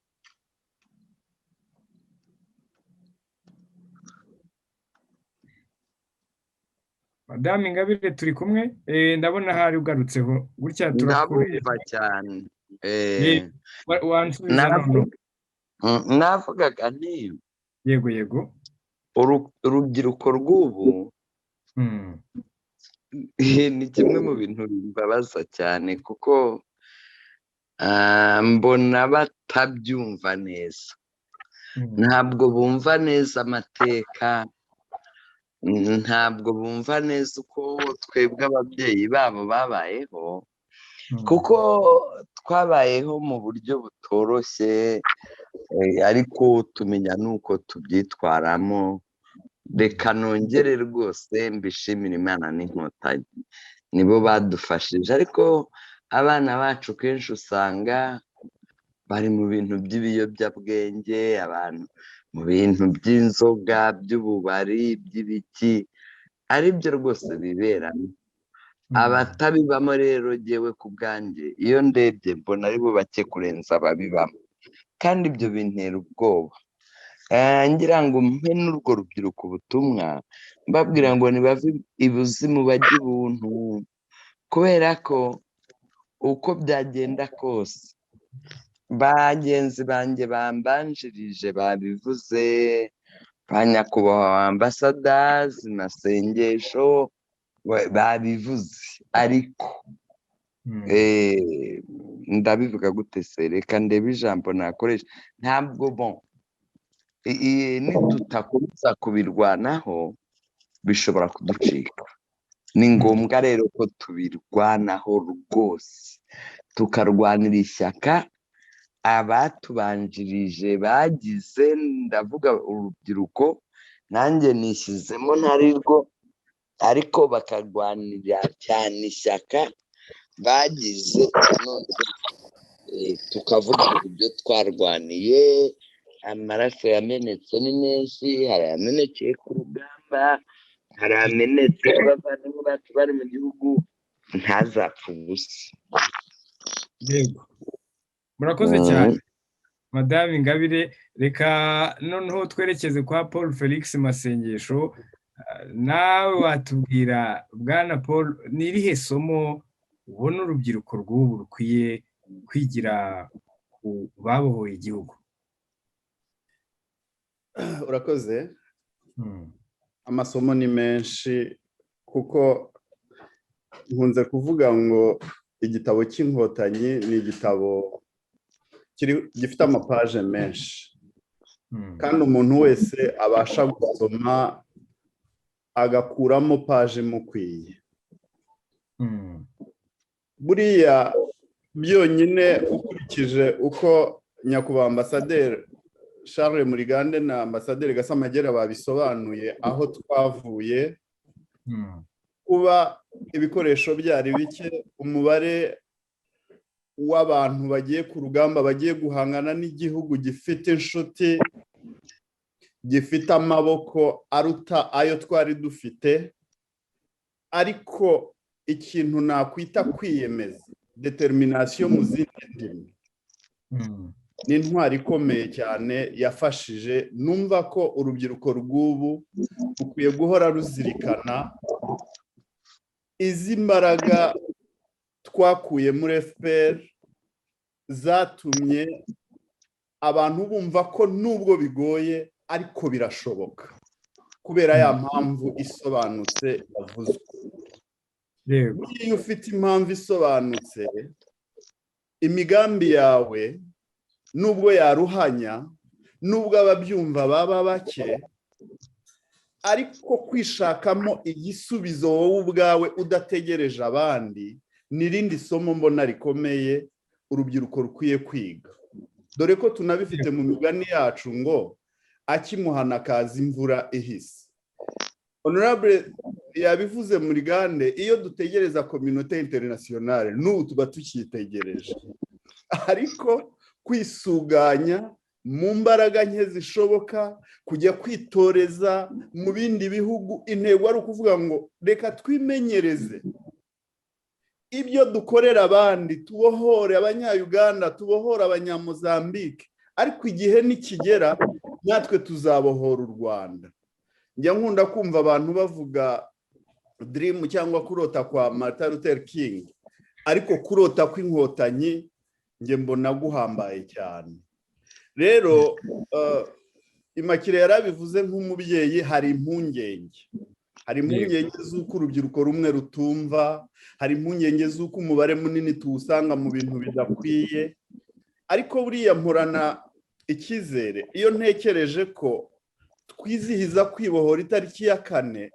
Madame Ingabire, turi kumwe? Ndabona hari ugarutseho gutya. Ndabumva cyane. Wansubiza noneho. Navugaga nti Yego, yego. Urubyiruko rw'ubu ni kimwe mu bintu bimbabaza cyane, kuko mbona batabyumva neza. Ntabwo bumva neza amateka, ntabwo bumva neza uko twebwe ababyeyi babo babayeho, kuko twabayeho mu buryo butoroshye, ariko tumenya n'uko tubyitwaramo. Reka nongere rwose mbishimire Imana n'Inkotanyi, nibo badufashije. Ariko abana bacu kenshi usanga bari mu bintu by'ibiyobyabwenge, abantu mu bintu by'inzoga, by'ububari, by'ibiki, aribyo rwose biberamo. Abatabibamo rero, jyewe ku bwanjye iyo ndebye mbona ari bo bake kurenza ababibamo, kandi ibyo bintera ubwoba. Ngira ngo mpe n'urwo rubyiruko ubutumwa, mbabwira ngo ntibave ibuzimu bajye ubuntu, kubera ko uko byagenda kose, bagenzi banjye bambanjirije babivuze, ba nyakubahwa ambasadazi Masengesho babivuze, ariko ndabivuga gute se? Reka ndebe ijambo nakoresha. Ntabwo bon, nitutakomeza kubirwanaho bishobora kuducika. Ni ngombwa rero ko tubirwanaho rwose, tukarwanira ishyaka abatubanjirije bagize. Ndavuga urubyiruko, nanjye nishyizemo ntari rwo, ariko bakarwanira cyane ishyaka bagize, none tukavuga ibyo twarwaniye. Amaraso yamenetse ni menshi, hari ayamenekeye ku rugamba, hari amenetse abavandimwe bacu bari mu gihugu, ntazapfe ubusa. Yego, murakoze cyane, Madame Ingabire. Reka noneho twerekeze kwa Paul Felix Masengesho. Nawe watubwira, bwana Paul, ni irihe somo ubona urubyiruko rw'ubu rukwiye kwigira ku babohoye igihugu? Urakoze. Amasomo ni menshi, kuko nkunze kuvuga ngo igitabo cy'Inkotanyi ni igitabo gifite amapaje menshi, kandi umuntu wese abasha gusoma agakuramo paje imukwiye. Buriya byonyine, ukurikije uko nyakubahwa Ambasaderi Charles Murigande na Ambasaderi Gasamagera babisobanuye, aho twavuye, kuba ibikoresho byari bike, umubare w'abantu bagiye ku rugamba, bagiye guhangana n'igihugu gifite inshuti, gifite amaboko aruta ayo twari dufite, ariko ikintu nakwita kwiyemeza, détermination mu zindi ndimi, ni intwari ikomeye cyane yafashije. Numva ko urubyiruko rw'ubu rukwiye guhora ruzirikana izi mbaraga twakuye muri FPR, zatumye abantu bumva ko nubwo bigoye ariko birashoboka, kubera ya mpamvu isobanutse yavuzwe. Iyo ufite impamvu isobanutse, imigambi yawe nubwo yaruhanya, nubwo ababyumva baba bake, ariko kwishakamo igisubizo wowe ubwawe udategereje abandi, ni irindi somo mbona rikomeye urubyiruko rukwiye kwiga, dore ko tunabifite mu migani yacu ngo akimuhana kaza imvura ihise. Honorable yabivuze muri gande, iyo dutegereza communauté internationale n'ubu tuba tukiyitegereje, ariko kwisuganya mu mbaraga nke zishoboka, kujya kwitoreza mu bindi bihugu, intego ari ukuvuga ngo reka twimenyereze ibyo dukorera abandi, tubohore Abanyayuganda, tubohore Abanyamuzambike, ariko igihe nikigera natwe tuzabohora u Rwanda. Njya nkunda kumva abantu bavuga dream cyangwa kurota kwa Martin Luther King, ariko kurota kw'Inkotanyi njye mbona guhambaye cyane. Rero Imakire yarabivuze nk'umubyeyi, hari impungenge, hari impungenge z'uko urubyiruko rumwe rutumva, hari impungenge z'uko umubare munini tuwusanga mu bintu bidakwiye, ariko buriya mporana icyizere iyo ntekereje ko twizihiza kwibohora itariki ya 4,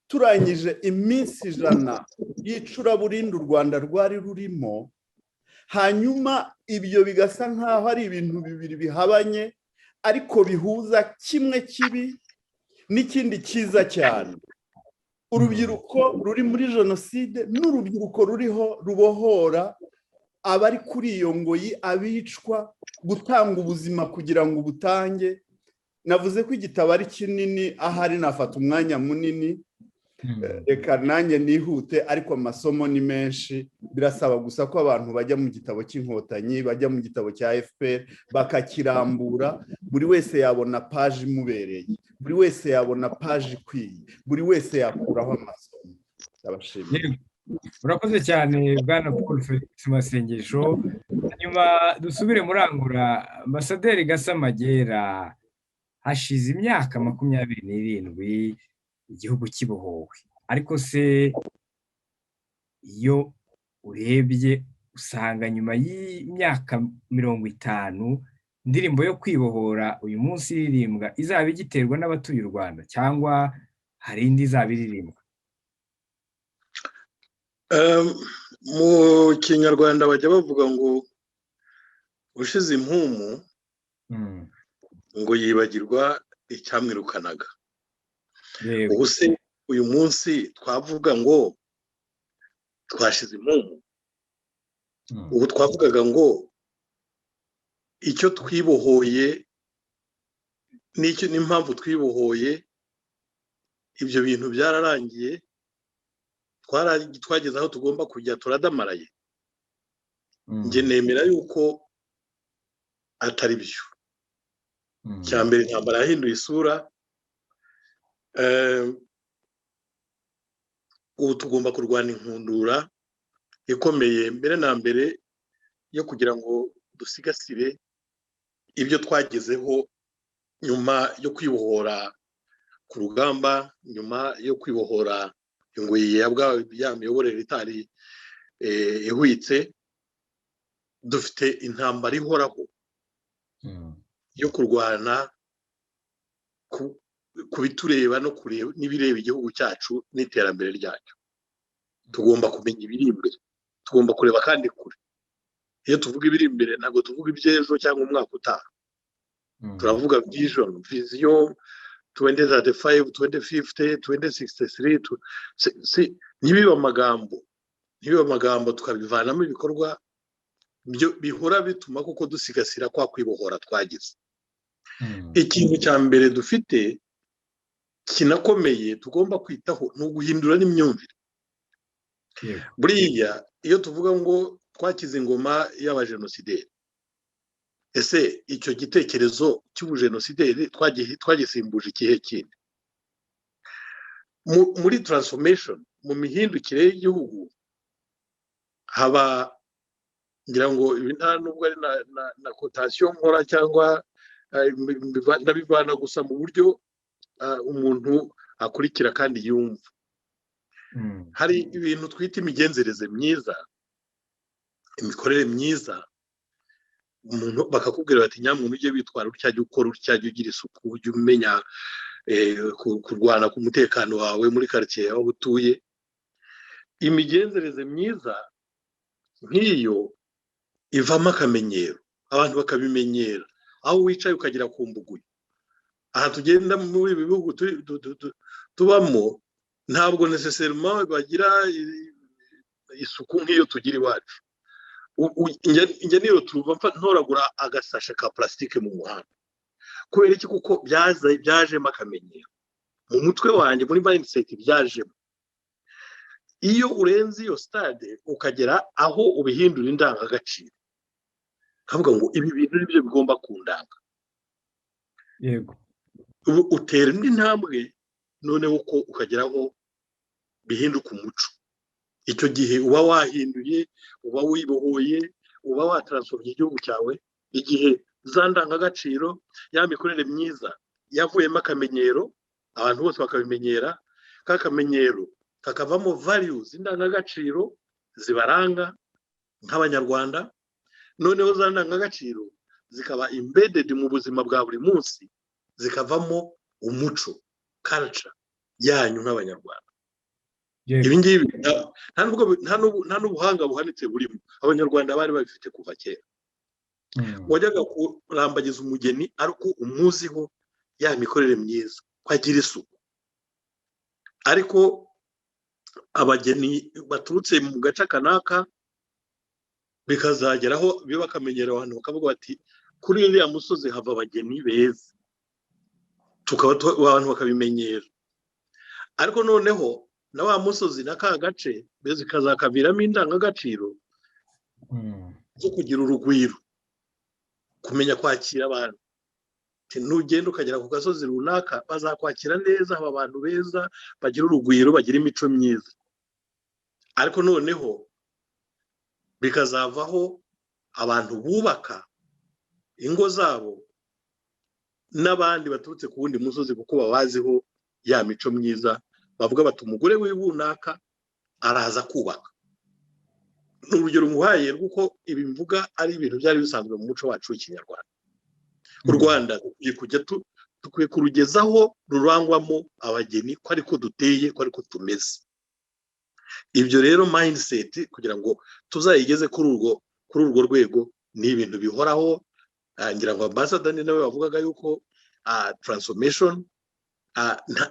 turangije iminsi 100 y'icuraburindi u Rwanda rwari rurimo. Hanyuma ibyo bigasa nk'aho ari ibintu bibiri bihabanye, ariko bihuza kimwe kibi n'ikindi cyiza cyane: urubyiruko ruri muri jenoside n'urubyiruko ruriho rubohora abari kuri iyo ngoyi, abicwa, gutanga ubuzima kugira ngo ubutange. Navuze ko igitabo ari kinini, ahari nafata umwanya munini. Reka nanjye nihute, ariko amasomo ni menshi. Birasaba gusa ko abantu bajya mu gitabo cy'Inkotanyi, bajya mu gitabo cya FPR, bakakirambura. Buri wese yabona paji imubereye, buri wese yabona paji ikwiye, buri wese yakuraho amasomo. Ndabashimiye. Urakoze cyane, bwana Paul Felix Masengesho. Hanyuma dusubire muri Angola. Ambasaderi Gasamagera, hashize imyaka 27 igihugu kibohowe, ariko se iyo urebye usanga nyuma y'imyaka 50 indirimbo yo kwibohora uyu munsi iririmbwa izaba igiterwa n'abatuye u Rwanda, cyangwa hari indi izaba iririmbwa? Mu Kinyarwanda bajya bavuga ngo ushize impumu ngo yibagirwa icyamwirukanaga. Ubu se uyu munsi twavuga ngo twashize impumu? Ubu twavugaga ngo icyo twibohoye n'icyo n'impamvu twibohoye, ibyo bintu byararangiye, twageze aho tugomba kujya, turadamaraye? Njye nemera yuko atari byo. Cya mbere, intambara yahinduye isura. Ubu tugomba kurwana inkundura ikomeye, mbere na mbere yo kugira ngo dusigasire ibyo twagezeho nyuma yo kwibohora ku rugamba, nyuma yo kwibohora ingoyi ya miyoborere itari ihwitse. Dufite intambara ihoraho yo kurwana ku bitureba no kureba n'ibireba igihugu cyacu n'iterambere ryacyo. Tugomba kumenya ibiri imbere, tugomba kureba kandi kure. Iyo tuvuga ibiri imbere, ntabwo tuvuga iby'ejo cyangwa umwaka utaha. Turavuga vision, vision 2035, 2050, 2063. Ntibibe amagambo, ntibibe amagambo, tukabivanamo ibikorwa bihora bituma kuko dusigasira kwa kwibohora twagize. Ikintu cya mbere dufite kinakomeye tugomba kwitaho ni uguhindura n'imyumvire. Buriya iyo tuvuga ngo twakize ingoma y'abajenosideri, ese icyo gitekerezo cy'ubujenosideri twagisimbuje ikihe kindi? Muri transformation, mu mihindukire y'igihugu, haba, ngira ngo ibi nta nubwo ari na quotation nkora cyangwa ndabivana gusa mu buryo umuntu akurikira kandi yumva. Hari ibintu twita imigenzereze myiza, imikorere myiza. Umuntu bakakubwira bati: "Nyamuntu, ujye witwara utya, jya ukora utya, jya ugira isuku, ujye umenya kurwana ku mutekano wawe muri karitsiye aho utuye." Imigenzereze myiza nk'iyo ivamo akamenyero, abantu bakabimenyera, aho wicaye ukagera ku mbuguyu. Aha tugenda muri ibi bihugu tubamo, ntabwo nécessairement bagira isuku nk'iyo tugira iwacu. Njya niyo turuva ntoragura agasashe ka plastique mu muhanda. Kubera iki? Kuko byajemo akamenyero mu mutwe wanjye, muri mindset byajemo. Iyo urenze iyo stade ukagera aho ubihindura indangagaciro, ukavuga ngo ibi bintu nibyo bigomba kundanga, ubu utera indi ntambwe, noneho uko ukageraho bihinduka umuco. Icyo gihe uba wahinduye, uba wibohoye, uba watransformye igihugu cyawe. Igihe za ndangagaciro, ya mikorere myiza yavuyemo akamenyero, abantu bose bakabimenyera, ka kamenyero kakavamo values, indangagaciro zibaranga nk'Abanyarwanda, noneho za ndangagaciro zikaba embedded mu buzima bwa buri munsi, zikavamo umuco, culture yanyu nk'Abanyarwanda. Ibi ngibi nta n'ubuhanga buhanitse burimo, Abanyarwanda bari babifite kuva kera. Wajyaga kurambagiza umugeni ariko umuziho ya mikorere myiza, ko agira isuku. Ariko abageni baturutse mu gace kanaka bikazageraho biba bakamenyera, abantu bakavuga bati: "Kuri uriya musozi hava abageni beza." Tukaba abantu bakabimenyera. Ariko noneho na wa musozi na ka gace bikazakaviramo indangagaciro zo kugira urugwiro, kumenya kwakira abantu. Nugenda ukagera ku gasozi runaka, bazakwakira neza, aba bantu beza bagira urugwiro, bagira imico myiza. Ariko noneho bikazavaho abantu bubaka ingo zabo n'abandi baturutse ku wundi musozi, kuko babaziho ya mico myiza. Bavuga bati: "Umugore w'ibunaka araza kubaka." Ni urugero muhaye rw'uko ibi mvuga ari ibintu byari bisanzwe mu muco wacu w'Ikinyarwanda. U Rwanda dukwiye kujya, dukwiye kurugezaho rurangwamo abageni ko ariko duteye, ko ariko tumeze. Ibyo rero, mindset, kugira ngo tuzayigeze kuri urwo rwego, ni ibintu bihoraho. Ngira ngo ambassador ni nawe wavugaga yuko transformation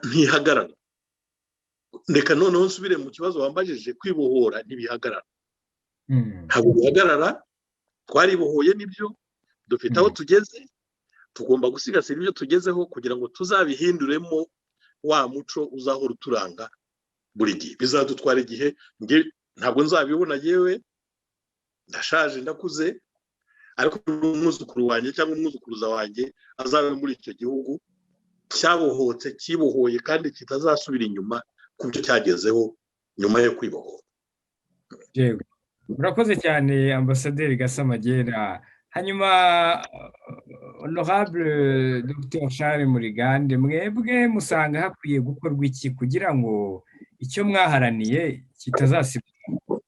ntihagarara. Reka noneho nsubire mu kibazo wambajije. Kwibohora ntibihagarara, ntabwo bihagarara. Twaribohoye nibyo, dufite aho tugeze. Tugomba gusigasira ibyo tugezeho kugira ngo tuzabihinduremo wa muco uzahora uturanga buri gihe. Bizadutwara igihe, ntabwo nzabibona yewe, ndashaje, ndakuze, ariko umwuzukuru wanjye cyangwa umwuzukuruza wanjye azabe muri icyo gihugu. Cyabohotse, cyibohoye kandi kitazasubira inyuma ku byo cyagezeho nyuma yo kwibohora. Yego, murakoze cyane, Ambasaderi Gasamagera. Hanyuma, Honorable Dr Charles Murigande, mwebwe musanga hakwiye gukorwa iki kugira ngo icyo mwaharaniye kitazasibwa?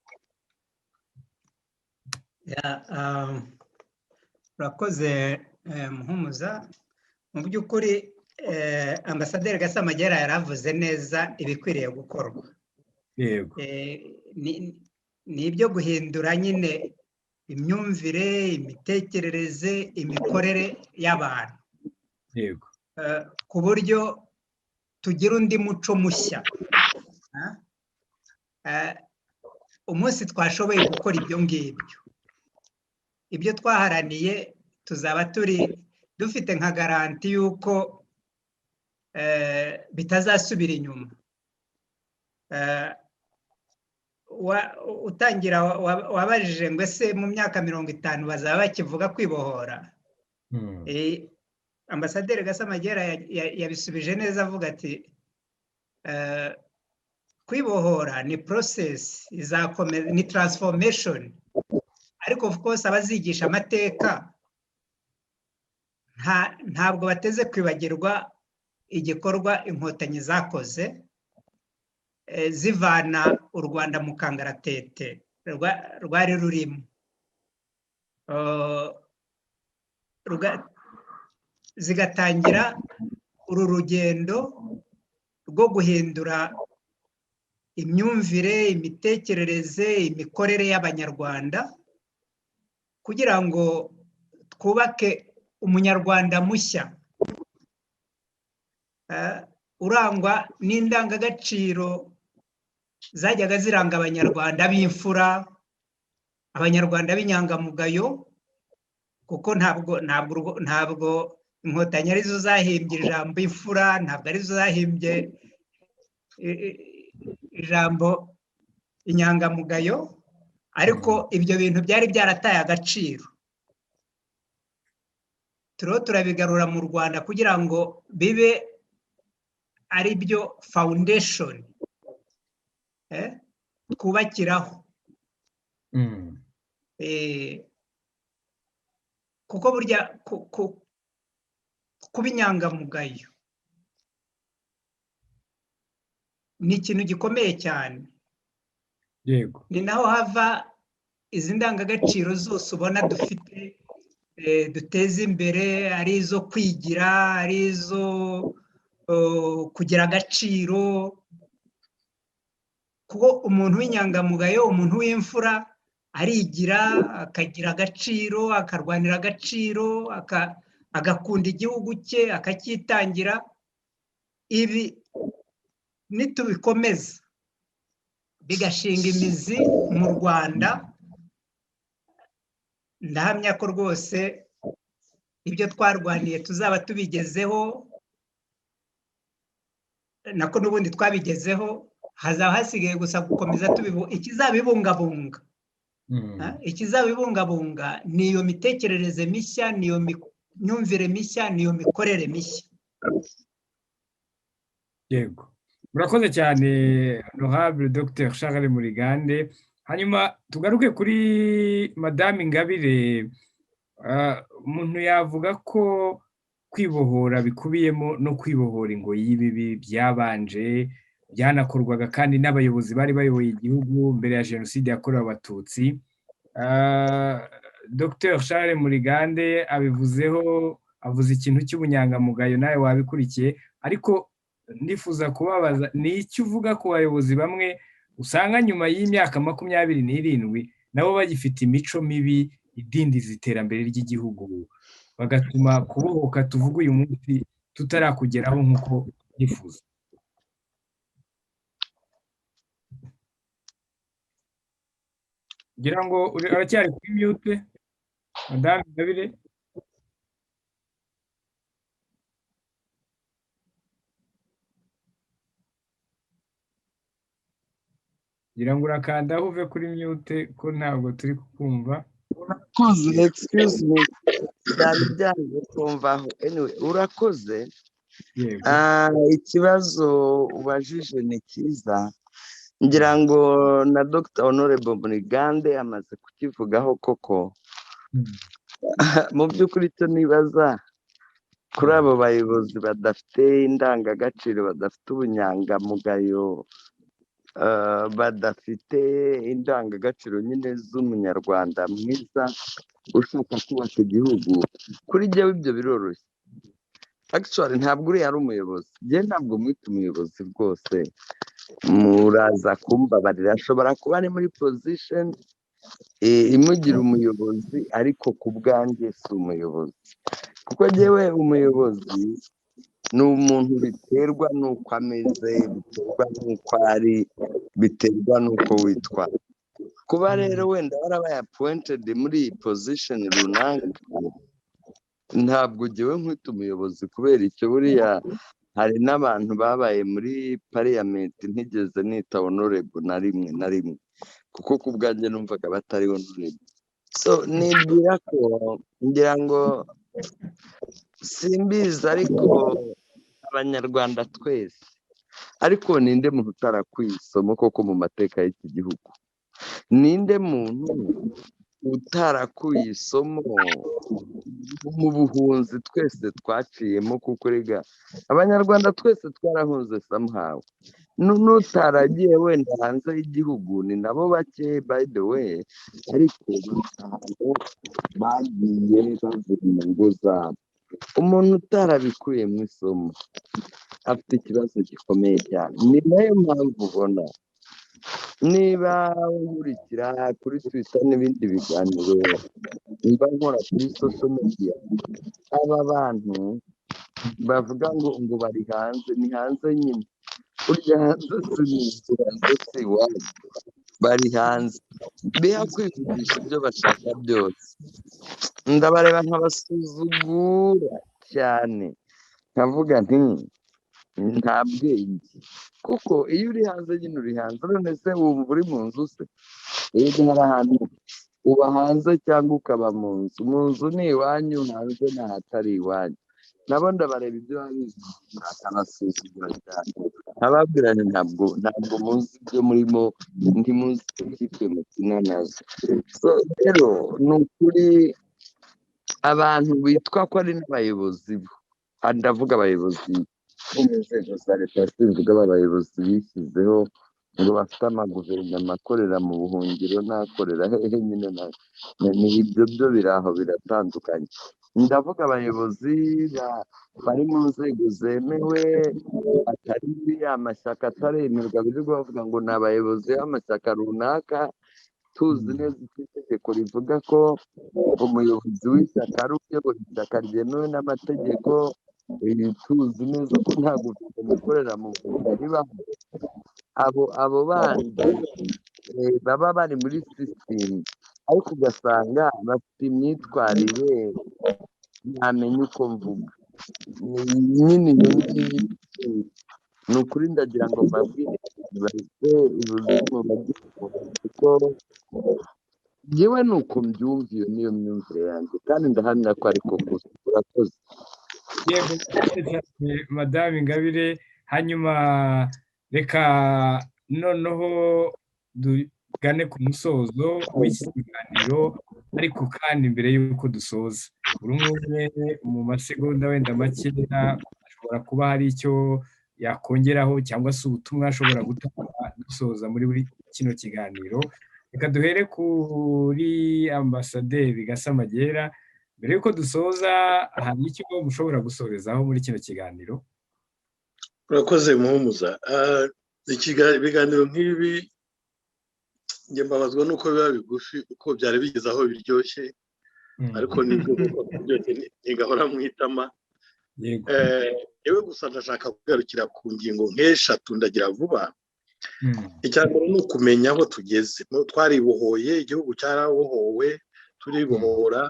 Urakoze, Muhumuza. Mu by'ukuri, Ambasaderi Gasamagera yaravuze neza ibikwiriye gukorwa. Ni ibyo guhindura nyine imyumvire, imitekerereze, imikorere y'abantu ku buryo tugira undi muco mushya. Umunsi twashoboye gukora ibyo ngibyo, ibyo twaharaniye tuzaba turi dufite nka garantie y'uko bitazasubira inyuma. Utangira wabajije ngo: "Ese mu myaka 50 bazaba bakivuga kwibohora?" Ambasaderi Gasamagera yabisubije neza, avuga ati: "Kwibohora ni process izakomeza, ni transformation." Ariko of course abazigisha amateka ntabwo bateze kwibagirwa igikorwa Inkotanyi zakoze zivana u Rwanda mu kangaratete rwari rurimo, zigatangira uru rugendo rwo guhindura imyumvire, imitekerereze, imikorere y'Abanyarwanda kugira ngo twubake Umunyarwanda mushya urangwa n'indangagaciro zajyaga ziranga Abanyarwanda b'imfura, Abanyarwanda b'inyangamugayo, kuko ntabwo Inkotanyi arizo zahimbye ijambo imfura, ntabwo arizo zahimbye ijambo inyangamugayo, ariko ibyo bintu byari byarataye agaciro. Turiho turabigarura mu Rwanda kugira ngo bibe ari byo foundation twubakiraho, kuko burya kuba inyangamugayo ni ikintu gikomeye cyane. Ni naho hava izi ndangagaciro zose ubona dufite, duteza imbere, ari izo kwigira, ari izo kugira agaciro, kuko umuntu w'inyangamugayo, umuntu w'imfura, arigira, akagira agaciro, akarwanira agaciro, agakunda igihugu cye, akacyitangira. Ibi nitubikomeza bigashinga imizi mu Rwanda, ndahamya ko rwose ibyo twarwaniye tuzaba tubigezeho, nako n'ubundi twabigezeho. Hazaba hasigaye gusa gukomeza ikizabibungabunga. Ikizabibungabunga ni iyo mitekerereze mishya, ni iyo myumvire mishya, ni iyo mikorere mishya. Yego, murakoze cyane, Honorable Dr Charles Murigande. Hanyuma tugaruke kuri Madame Ingabire. Umuntu yavuga ko kwibohora bikubiyemo no kwibohora ingoyi y'ibibi byabanje byanakorwaga kandi n'abayobozi bari bayoboye igihugu mbere ya Jenoside yakorewe Abatutsi. Dr Charles Murigande abivuzeho, avuze ikintu cy'ubunyangamugayo, nawe wabikurikiye, ariko ndifuza kubabaza: ni icyo uvuga ku bayobozi bamwe usanga nyuma y'imyaka 27 nabo bagifite imico mibi idindiza iterambere ry'igihugu, bagatuma kubohoka tuvuga uyu munsi tutarakugeraho nk'uko tubyifuza? Ngira ngo uracyari kuri mute, Madame Ingabire. Ngira ngo urakandaho uve kuri mute, ko ntabwo turi kukumva. Urakoze, excuse me, byari byanze kumvaho. Anyway, urakoze. Ikibazo ubajije ni cyiza, ngira ngo na Dr Honorable Murigande amaze kukivugaho koko. Mu by'ukuri icyo nibaza kuri abo bayobozi badafite indangagaciro, badafite ubunyangamugayo, badafite indangagaciro nyine z'umunyarwanda mwiza ushaka kubaka igihugu, kuri jyewe ibyo biroroshye. Actually, ntabwo uriya ari umuyobozi, njye ntabwo mwita umuyobozi rwose, muraza kumbabarira. Ashobora kuba ari muri position imugira umuyobozi, ariko ku bwanjye si umuyobozi, kuko njyewe umuyobozi ni umuntu biterwa n'uko ameze, biterwa n'uko ari, biterwa n'uko witwara. Kuba rero wenda warabaye appointed muri iyi position runaka, ntabwo ngewe nkwita umuyobozi kubera icyo. Buriya hari n'abantu babaye muri parliament ntigeze nita honorable na rimwe na rimwe, kuko ku bwanjye numvaga batari honorable. So nibwira ko, ngira ngo simbizi, ariko abanyarwanda twese, ariko ninde muntu utarakwiye isomo koko mu mateka y'iki gihugu? Ninde muntu utarakuye isomo mu buhunzi twese twaciyemo? Kuko rega abanyarwanda twese twarahunze somehow. N'utaragiye wenda hanze y'igihugu ni nabo bake, by the way, ariko ntabwo bagiye bavuye mu ngo zabo. Umuntu utarabikuye mu isomo afite ikibazo gikomeye cyane. Ni nayo mpamvu ubona niba nkurikira kuri Twitter n'ibindi biganiro mba nkora kuri social media, aba bantu bavuga ngo bari hanze, ni hanze nyine, burya hanze si mu nzu, hanze si iwabo, bari hanze biha kwivugisha ibyo bashaka byose. Ndabareba nkabasuzugura cyane, nkavuga nti nta bwenge, kuko iyo uri hanze nyine uri hanze. None se wumva uri mu nzu se? Yego, hari ahantu uba hanze cyangwa ukaba mu nzu. Mu nzu ni iwanyu, hanze ni ahatari iwanyu. Nabo ndabareba ibyo baba bivugira, akabasuzugura cyane, nkababwira nti ntabwo muzi ibyo murimo, ntimuzi ikipe mukina nazo. So rero ni ukuri, abantu bitwa ko ari n'abayobozi bo, ndavuga abayobozi bo mu nzego za leta, simvuga aba bayobozi bishyizeho ngo bafite amaguverinoma akorera mu buhungiro n'akorera hehe nyine, ni ibyo byo biri aho biratandukanye. Ndavuga abayobozi bari mu nzego zemewe, atari muri ya mashyaka ataremerwa birirwa bavuga ngo ni abayobozi b'amashyaka runaka, tuzi neza icyo itegeko rivuga, ko umuyobozi w'ishyaka ari uyobora ishyaka ryemewe n'amategeko. Tuzi neza ko nta guverinoma ikorera mu buhungiro ibaho. Abo bandi baba bari muri sisitemu, ariko ugasanga bafite imyitwarire ntamenya uko mvuga nyine iyo ngiyo. Ni ukuri ndagira ngo mbabwire bahite ibuzimu bajye, kuko njyewe ni uko mbyumva, iyo niyo myumvire yanjye kandi ndahamya ko ariko kuri. Urakoze. Yego cyane, Madamu Ingabire. Hanyuma reka noneho tugane ku musozo w'iki kiganiro, ariko kandi mbere y'uko dusoza, buri umwe umwe mu masegonda wenda makeya ashobora kuba hari icyo yakongeraho cyangwa se ubutumwa ashobora gutanga dusoza muri buri kino kiganiro. Reka duhere kuri Ambasaderi Gasamagera. Mbere y'uko dusoza, hari icyo mushobora gusorezaho muri kino kiganiro? Urakoze, Muhumuza. Ibiganiro nk'ibi njye mbabazwa nuko biba bigufi, uko byari bigeze aho biryoshye, ariko nibyo koko byose ntigahora mu itama. Yewe, gusa ndashaka kugarukira ku ngingo nk'eshatu, ndagira vuba. Icya mbere ni ukumenya aho tugeze. Twaribohoye, igihugu cyarabohowe, turibohora,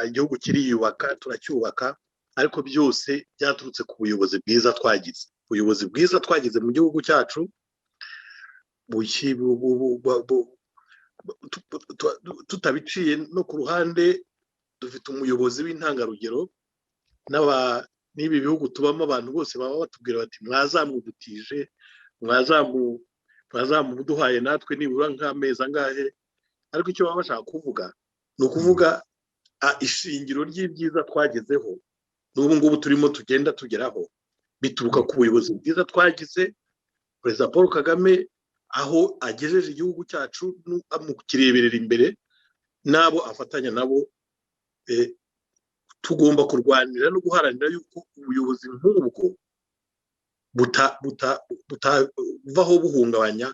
igihugu kiriyubaka, turacyubaka, ariko byose byaturutse ku buyobozi bwiza twagize. Ubuyobozi bwiza twagize mu gihugu cyacu tutabiciye no ku ruhande, dufite umuyobozi w'intangarugero. N'ibi bihugu tubamo, abantu bose baba batubwira bati: "Mwazamudutije, mwazamuduhaye natwe nibura nk'amezi angahe." Ariko icyo baba bashaka kuvuga ni ukuvuga ishingiro ry'ibyiza twagezeho n'ubu ngubu turimo tugenda tugeraho, bituruka ku buyobozi bwiza twagize. Perezida Paul Kagame, aho agejeje igihugu cyacu mu kukireberera imbere n'abo afatanya nabo, tugomba kurwanira no guharanira yuko ubuyobozi nk'ubwo butavaho buhungabanya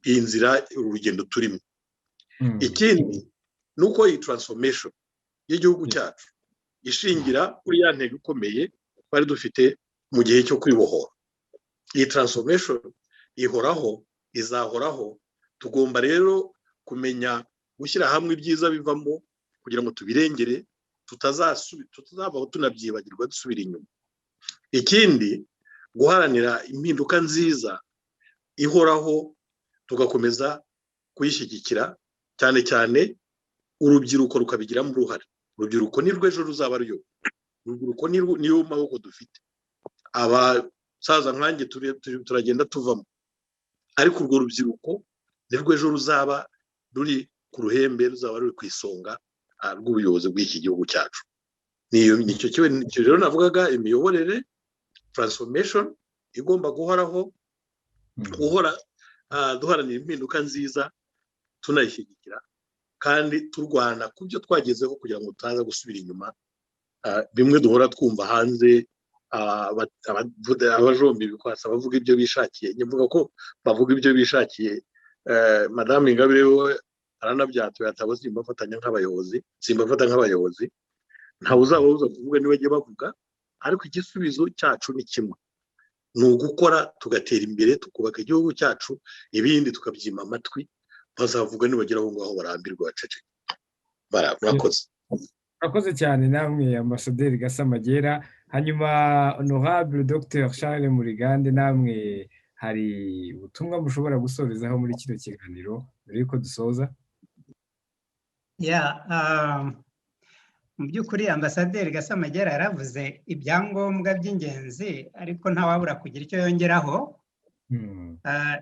iyi nzira, uru rugendo turimo. Ikindi ni uko iyi transformation y'igihugu cyacu ishingira kuri ya ntego ikomeye twari dufite mu gihe cyo kwibohora. Iyi transformation ihoraho, izahoraho. Tugomba rero kumenya gushyira hamwe ibyiza bivamo kugira ngo tubirengere, tutazabaho tunabyibagirwa dusubira inyuma. Ikindi, guharanira impinduka nziza ihoraho, tugakomeza kuyishyigikira, cyane cyane urubyiruko rukabigiramo uruhare. Urubyiruko ni rwo ejo ruzaba ruyoboye, urubyiruko niyo maboko dufite. Abasaza nkanjye turagenda tuvamo, ariko urwo rubyiruko nirwo ejo ruzaba ruri ku ruhembe, ruzaba ruri ku isonga rw'ubuyobozi bw'iki gihugu cyacu. Nicyo rero navugaga: imiyoborere, transformation igomba guhoraho, guhora duharanira impinduka nziza, tunayishyigikira kandi turwana ku byo twagezeho kugira ngo tutaza gusubira inyuma. Bimwe duhora twumva hanze, abajomba ibikwasi, abavuga ibyo bishakiye, mvuga ko bavuga ibyo bishakiye. Madamu Ingabire we aranabyatuye atabo: "Simbafatanya nk'abayobozi, simbafata nk'abayobozi." Ntawe uzababuza kuvuga niba bagiye bavuga, ariko igisubizo cyacu ni kimwe: ni ugukora tugatera imbere, tukubaka igihugu cyacu, ibindi tukabyima amatwi. Bazavuga nibagera aho ngaho barambirwa, baceceke. Murakoze. Murakoze cyane namwe, Ambasaderi Gasamagera. Hanyuma Honorable Dr Charles Murigande, namwe hari ubutumwa mushobora gusorezaho muri kino kiganiro mbere y'uko dusoza? Ya, mu by'ukuri Ambasaderi Gasamagera yaravuze ibyangombwa by'ingenzi, ariko ntawabura kugira icyo yongeraho.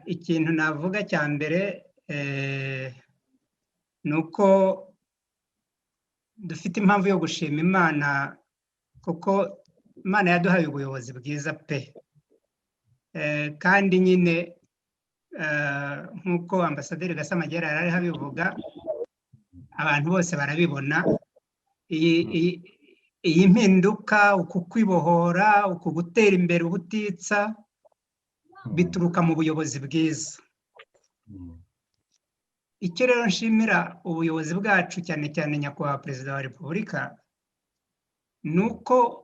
Ikintu navuga cya mbere ni uko dufite impamvu yo gushima Imana, kuko Imana yaduhaye ubuyobozi bwiza pe. Kandi nyine nk'uko Ambasaderi Gasamagera yari ariho abivuga, abantu bose barabibona, iyi mpinduka, uku kwibohora, uku gutera imbere ubutitsa, bituruka mu buyobozi bwiza. Icyo rero nshimira ubuyobozi bwacu, cyane cyane Nyakubahwa Perezida wa Repubulika, ni uko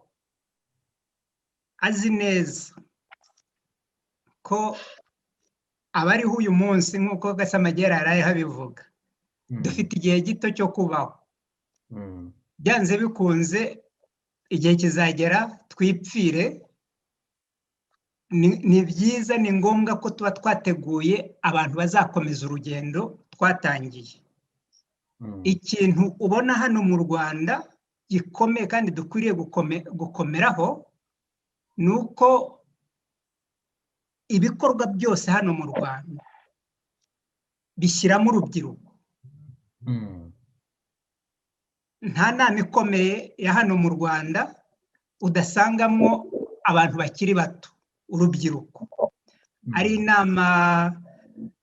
azi neza ko abariho uyu munsi, nk'uko Gasamagera yaraye abivuga, dufite igihe gito cyo kubaho. Byanze bikunze igihe kizagera twipfire. Ni byiza, ni ngombwa ko tuba twateguye abantu bazakomeza urugendo twatangiye. Ikintu ubona hano mu Rwanda gikomeye kandi dukwiriye gukomeraho ni uko ibikorwa byose hano mu Rwanda bishyiramo urubyiruko. Nta nama ikomeye ya hano mu Rwanda udasangamo abantu bakiri bato, urubyiruko. Ari inama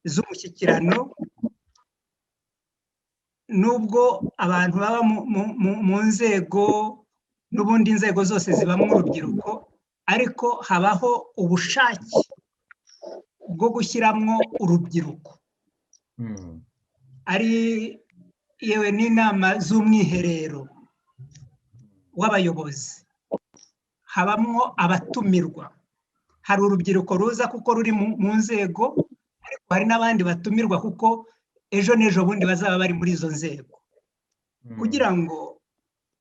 z'umushyikirano, nubwo abantu baba mu nzego, n'ubundi inzego zose zibamo urubyiruko, ariko habaho ubushake bwo gushyiramo urubyiruko. Ari yewe n'inama z'umwiherero w'abayobozi, habamo abatumirwa. Hari urubyiruko ruza kuko ruri mu nzego, ariko hari n'abandi batumirwa kuko ejo n'ejo bundi bazaba bari muri izo nzego, kugira ngo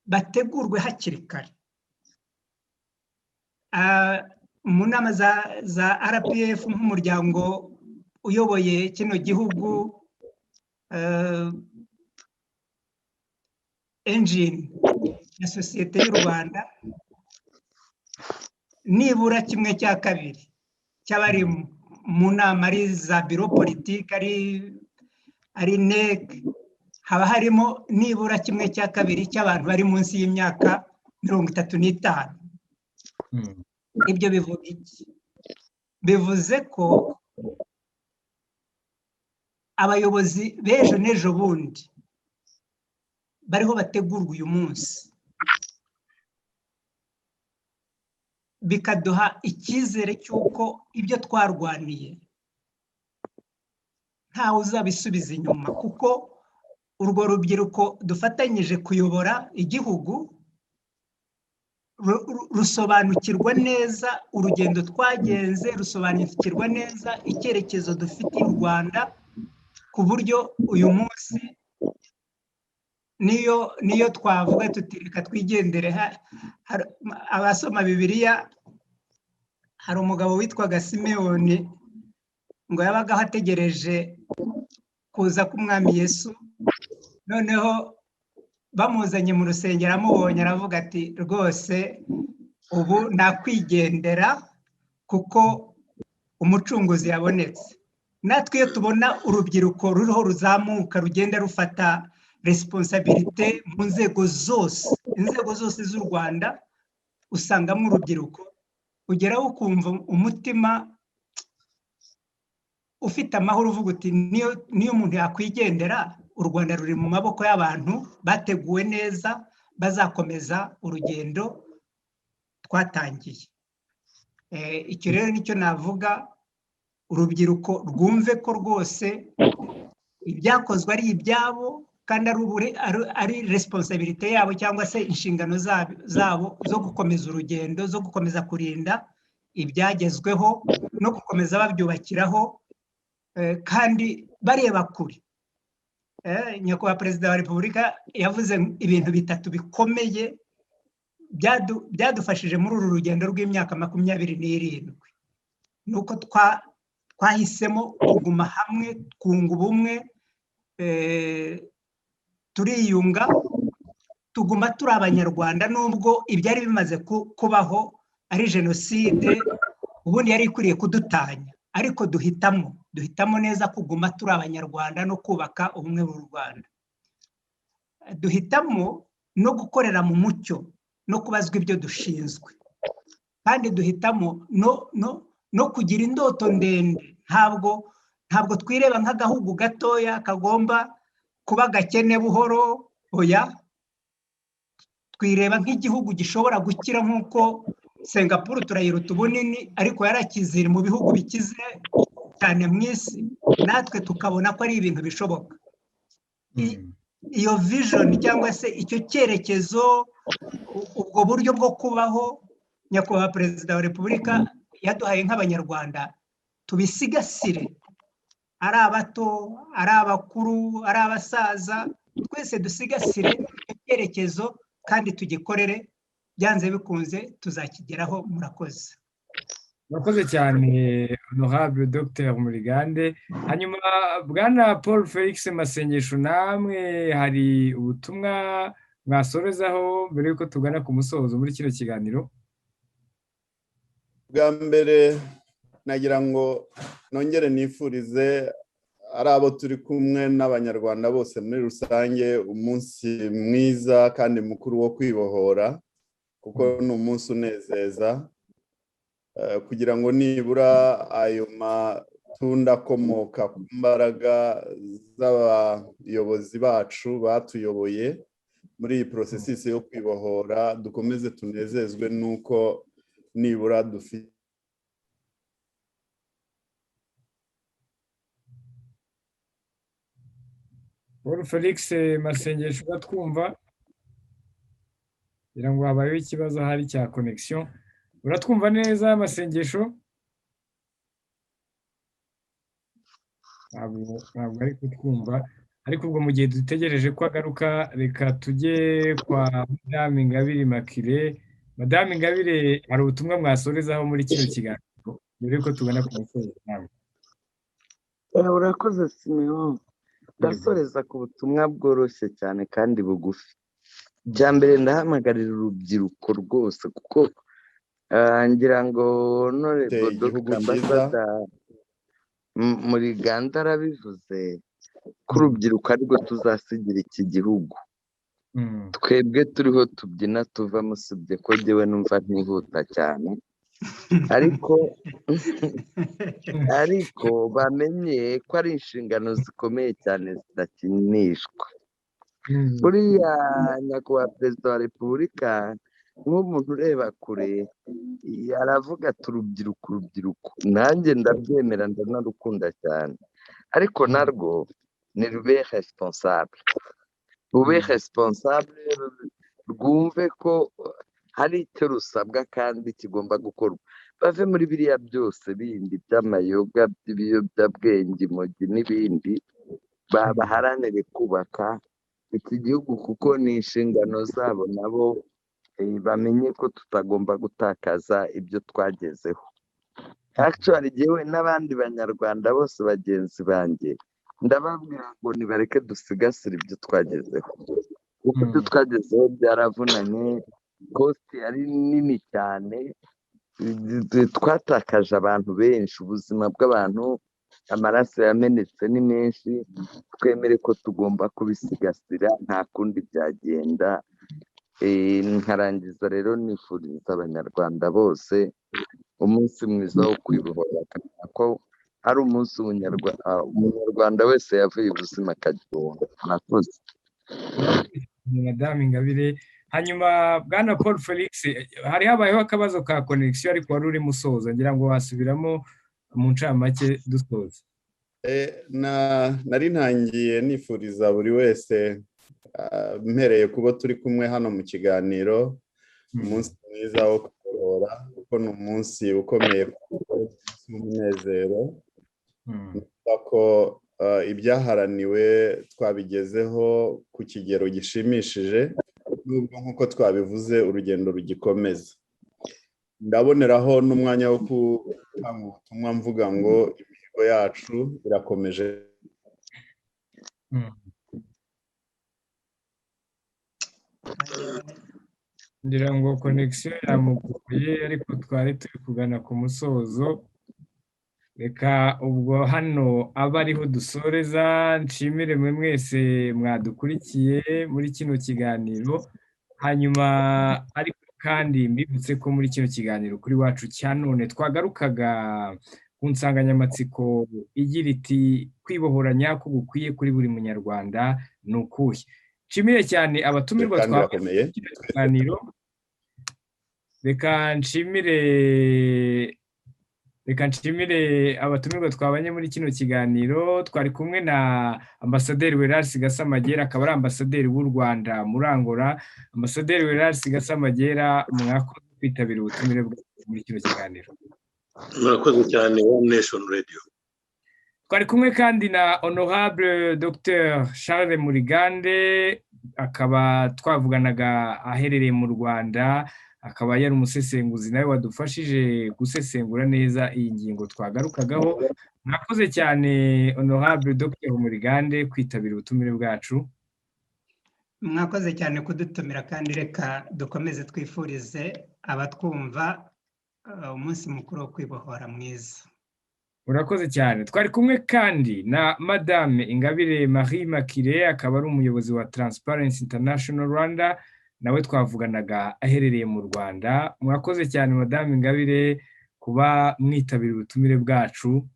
bategurwe hakiri kare. Mu nama za RPF nk'umuryango uyoboye kino gihugu, engine ya sosiyete y'u Rwanda. Nibura kimwe cya kabiri cy'abari mu nama, ari za bureau politique, ari NEC, haba harimo nibura kimwe cya kabiri cy'abantu bari munsi y'imyaka 35. Ibyo bivuga iki? Bivuze ko abayobozi b'ejo n'ejo bundi bariho bategurwa uyu munsi, bikaduha icyizere cy'uko ibyo twarwaniye ntawe uzabisubiza inyuma, kuko urwo rubyiruko dufatanyije kuyobora igihugu rusobanukirwa neza urugendo twagenze, rusobanukirwa neza icyerekezo dufitiye u Rwanda, ku buryo uyu munsi niyo twavuga tuti reka twigendere. Abasoma Bibiliya, hari umugabo witwaga Simewoni, ngo yabagaho ategereje kuza k'Umwami Yesu. Noneho bamuzanye mu rusengero, amubonye aravuga ati: "Rwose ubu nakwigendera kuko Umucunguzi yabonetse." Natwe iyo tubona urubyiruko ruriho ruzamuka, rugenda rufata responsabilité mu nzego zose, inzego zose z'u Rwanda usangamo urubyiruko, ugeraho ukumva umutima ufite amahoro, uvuga uti: "Niyo umuntu yakwigendera, u Rwanda ruri mu maboko y'abantu bateguwe neza, bazakomeza urugendo twatangiye." Icyo rero nicyo navuga: urubyiruko rwumve ko rwose ibyakozwe ari ibyabo, kandi ari responsabilité yabo cyangwa se inshingano zabo zo gukomeza urugendo, zo gukomeza kurinda ibyagezweho no gukomeza babyubakiraho, kandi bareba kure. Nyakubahwa Perezida wa Repubulika yavuze ibintu bitatu bikomeye byadufashije muri uru rugendo rw'imyaka 27: ni uko twahisemo kuguma hamwe, twunga ubumwe, turiyunga, tuguma turi Abanyarwanda nubwo ibyari bimaze kubaho ari jenoside ubundi yari ikwiriye kudutanya, ariko duhitamo neza kuguma turi Abanyarwanda no kubaka ubumwe bw'u Rwanda. Duhitamo no gukorera mu mucyo no kubazwa ibyo dushinzwe, kandi duhitamo no kugira indoto ndende. Ntabwo twireba nk'agahugu gatoya kagomba kuba gakene buhoro, oya, twireba nk'igihugu gishobora gukira nk'uko Singapuru turayiruta ubunini, ariko yarakize, iri mu bihugu bikize cyane mu isi, natwe tukabona ko ari ibintu bishoboka. Iyo vision cyangwa se icyo cyerekezo, ubwo buryo bwo kubaho Nyakubahwa Perezida wa Repubulika yaduhaye nk'Abanyarwanda, tubisigasire, ari abato, ari abakuru, ari abasaza, twese dusigasire icyo cyerekezo kandi tugikorere. Byanze bikunze tuzakigeraho. Murakoze. Murakoze cyane, Honorable Dr Murigande. Hanyuma Bwana Paul Felix Masengesho, namwe hari ubutumwa mwasorezaho mbere y'uko tugana ku musozo muri kino kiganiro? Bwa mbere nagira ngo nongere nifurize ari abo turi kumwe n'Abanyarwanda bose muri rusange umunsi mwiza kandi mukuru wo kwibohora, kuko ni umunsi unezeza, kugira ngo nibura ayo matunda akomoka ku mbaraga z'abayobozi bacu batuyoboye muri iyi processus yo kwibohora, dukomeze tunezezwe n'uko nibura dufite Paul Felix Masengesho, uratwumva? Kugira ngo habayeho ikibazo ahari cya connexion. Uratwumva neza, Masengesho? Ntabwo ari kutwumva, ariko ubwo mu gihe dutegereje ko agaruka, reka tujye kwa Madame Ingabire Immaculée. Madame Ingabire, hari ubutumwa mwasorezaho muri kino kiganiro mbere yuko tugana ku musozo nawe? Urakoze, Simeon. Ndasoreza ku butumwa bworoshye cyane kandi bugufi. Bya mbere, ndahamagarira urubyiruko rwose, kuko Ngira ngo honorable Igihugu Dr. cyiza. Ambassador Muriganda arabivuze ko urubyiruko arirwo tuzasigira iki gihugu. Twebwe turiho tubyina tuvamo, usibye ko jyewe numva ntihuta cyane, ariko bamenye ko ari inshingano zikomeye cyane zidakinishwa. Buriya nyakubahwa perezida wa repubulika, nk'umuntu ureba kure, aravuga ati urubyiruko, urubyiruko, nanjye ndabyemera, ndanarukunda cyane, ariko narwo ni rube responsable, rube responsable, rwumve ko hari icyo rusabwa kandi kigomba gukorwa. Bave muri biriya byose bindi by'amayoga, by'ibiyobyabwenge, imogi n'ibindi, baharanire kubaka iki gihugu kuko ni inshingano zabo nabo, bamenye ko tutagomba gutakaza ibyo twagezeho. Actually jyewe n'abandi banyarwanda bose bagenzi banjye ndababwira ngo nibareke dusigasire ibyo twagezeho, kuko ibyo twagezeho byaravunanye, cost yari nini cyane, twatakaje abantu benshi, ubuzima bw'abantu, amaraso yamenetse ni menshi. Twemere ko tugomba kubisigasira, nta kundi byagenda. Nkarangiza rero nifuriza abanyarwanda bose umunsi mwiza wo kwibohora, bakamenya ko ari umunsi umunyarwanda wese yavuye ubuzima akagira ubuntu. Murakoze. Madamu Ingabire. Hanyuma bwana Paul Felix, hari habayeho akabazo ka connexion, ariko wari urimo usoza, ngira ngo wasubiramo mu ncamake dusoza. Nari ntangiye nifuriza buri wese, mpereye kubo turi kumwe hano mu kiganiro, umunsi mwiza wo kwibohora, kuko ni umunsi ukomeye w'umunezero ko ibyaharaniwe twabigezeho ku kigero gishimishije, nubwo nk'uko twabivuze urugendo rugikomeza. Ndaboneraho n'umwanya wo gutanga ubutumwa mvuga ngo imihigo yacu irakomeje. Ngira ngo connexion yamugoye, ariko twari turi kugana ku musozo. Reka ubwo hano abe ariho dusoreza. Nshimire mwe mwese mwadukurikiye muri kino kiganiro. Hanyuma ariko kandi mbibutse ko muri kino kiganiro kuri wacu cya none twagarukaga ku nsanganyamatsiko igira iti kwibohora nyako gukwiye kuri buri munyarwanda ni ukuhe. Nshimire cyane abatumirwa twabaye kino kiganiro. Reka nshimire abatumirwa twabanye muri kino kiganiro. Twari kumwe na ambasaderi Wellars Gasamagera, akaba ari ambasaderi w'u Rwanda muri Angola. Ambasaderi Wellars Gasamagera, mwakoze kwitabira ubutumire muri kino kiganiro. Murakoze cyane, One Nation Radio. Twari kumwe kandi na honorable Dr Charles Murigande, akaba twavuganaga aherereye mu Rwanda, akaba yari umusesenguzi nawe wadufashije gusesengura neza iyi ngingo twagarukagaho. Mwakoze cyane honorable Dr Murigande kwitabira ubutumire bwacu. Mwakoze cyane kudutumira, kandi reka dukomeze twifurize abatwumva umunsi mukuru wo kwibohora mwiza. Urakoze cyane. Twari kumwe kandi na Madame Ingabire Marie Immaculée, akaba ari umuyobozi wa Transparency International Rwanda, nawe twavuganaga aherereye mu Rwanda. Mwakoze cyane Madame Ingabire kuba mwitabira ubutumire bwacu.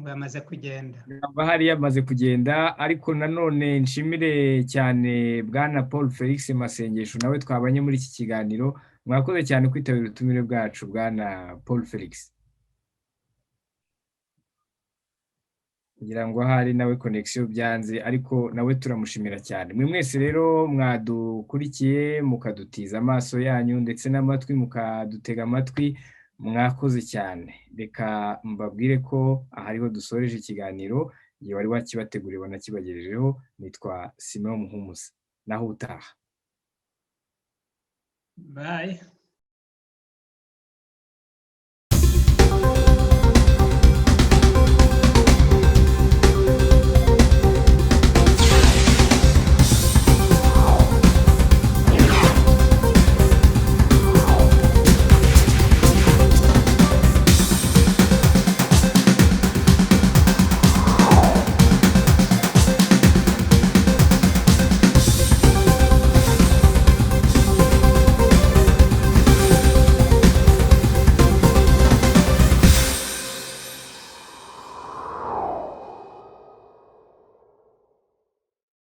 Yamaze kugenda. Hari yamaze kugenda, ariko nanone nshimire cyane bwana Paul Felix Masengesho, nawe twabanye muri iki kiganiro. Mwakoze cyane kwitabira ubutumire bwacu bwana Paul Felix. Ngira ngo ahari nawe connexion byanze, ariko nawe turamushimira cyane. Mwe mwese rero mwadukurikiye, mukadutiza amaso yanyu ndetse n'amatwi, mukadutega amatwi, mwakoze cyane. Reka mbabwire ko ahariho dusoreje ikiganiro, igihe wari wakibateguriye wanakibagejejeho, nitwa Simon Muhumuza. Naho utaha. Bye.